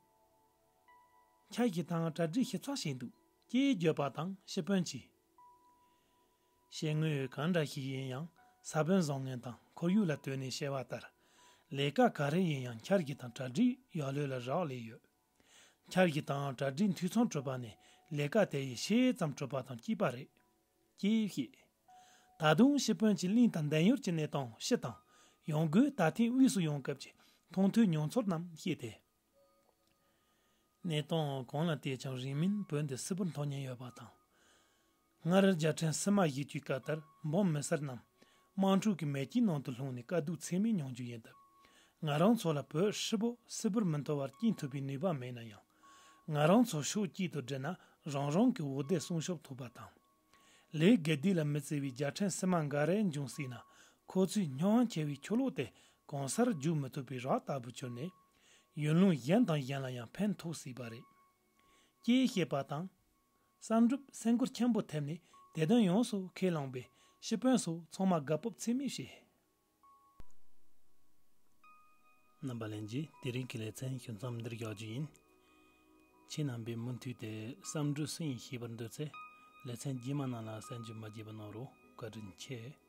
འཆར་གཞི་དང་གྲ་སྒྲིག་ཞིབ་ཚགས་བྱས་འདུག་ཅེས་བརྗོད་པ་དང་ཤི་དཔོན་གྱིས། བཤད་དངོས་གང་འདྲ་ཞིག་ཡིན་ཡང་ས་བོན་བཟང་ངན་དང་ཁོར་ཡུག་ལ་ལྟོས་ནས་བཤད་པ་ལྟར། ལས་ཀ་ག་རེ་ཡིན་ཡང་འཆར་གཞི་དང་གྲ་སྒྲིག་ཡག་ལོས་ལ་རག་ལས་ཡོད། འཆར་གཞི་དང་གྲ་སྒྲིག་འཐུས་ཚང་གྲུབ་པ་ནི་ལས་ཀ་དེ་ཡི་ཕྱེད་ཙམ་གྲུབ་པ་དང་གཅིག་པ་རེད། ཅེས་བཤད། ད་དུང་ཤི་དཔོན་གྱིས་གླིང་དང་འདན་ཡུལ་གྱི་གནས་སྟངས་སྤྱི་དང་། ཡང་སྒོས་ད་ཐེངས་དབུས་སུ་ཡོང་སྐབས་ཀྱི་མཐོང་ཐོས་མྱོང་ཚོར་རྣམས་བཤད་དེ། གནས་སྟངས་གང་ལ་བལྟས་ཀྱང་རིང་མིན་བོད་འདི་སིལ་བུར་འཐོར་ཉེན་ཡོད་པ་དང་། སྔར་རྒྱལ་ཕྲན་སིལ་མ་བཞེས་རྒྱུའི་སྐབས་ལྟར་འབངས་མི་སེར་རྣམས་དམག་འཁྲུག་གི་མེ་ལྕེའི་ནང་དུ་ལྷུང་ནས་དཀའ་སྡུག་ཚད་མེད་མྱོང་རྒྱུ་ཡིན་སྟབས། ང་རང་ཚོ་ལ་བོད་ཧྲིལ་པོ་སིལ་བུར་མི་འཐོར་བར་སྐྱེལ་ཐུབ་པའི་ནུས་པ་མེད་ན་ཡང་། ང་རང་ཚོ་ཕྱོགས་གཅིག་ཏུ་བསྒྲིལ་ན་རང་རང་གི་འོ་དེ་སྲུང་སྐྱོབ་ཐུབ་པ་དང་། ལས་དགེ་སྡིག་ལ་མི་བརྩི་བའི་རྒྱལ་ཕྲན་སིལ་མ་འགའ་རེ་འབྱུང་སྲིད་ན། ཁོ་ཚོའི་སྨྱོ་ཧམ་ཆེ་བའི་ཆུ་ལོག་དེ་གང་སར་རྒྱུག་མི་ཐུབ་པའི་རགས་ལྟ་བུ་གྱུར་ནས། ཡུལ་ལུང་གཞན་དང་གཞན་ལ་ཡང་ཕན་ཐོགས་སྲིད་པ་རེད། ཅེས་བཤད་པ་དང་། བསམ་གྲུབ་སེམས་ཁུར་ཆེན་པོ་ཐེབས་ནས་དེ་དོན་ཡོངས་སུ་ཁས་བླངས་པས། ཤི་དཔོན་སོགས་ཚང་མ་དགའ་སྤོབས་ཚད་མེད་བྱས། རྣམ་པ་ལྷན་རྒྱས། དེ་རིང་གི་ལེ་ཚན་ཞུ་མཚམས་འདིར་བཞག་རྒྱུ་ཡིན། ཁྱེད་རྣམ་པས་མུ་མཐུད་དེ་བསམ་འགྲུབ་སུ་ཡིན་ཤེས་པར་འདོད་ཚེ། ལེ་ཚན་རྗེས་མ་ནང་ལ་གསན་རྒྱུ་མ་བརྗེད་པ་གནང་རོགས། བཀའ་དྲིན་ཆེ།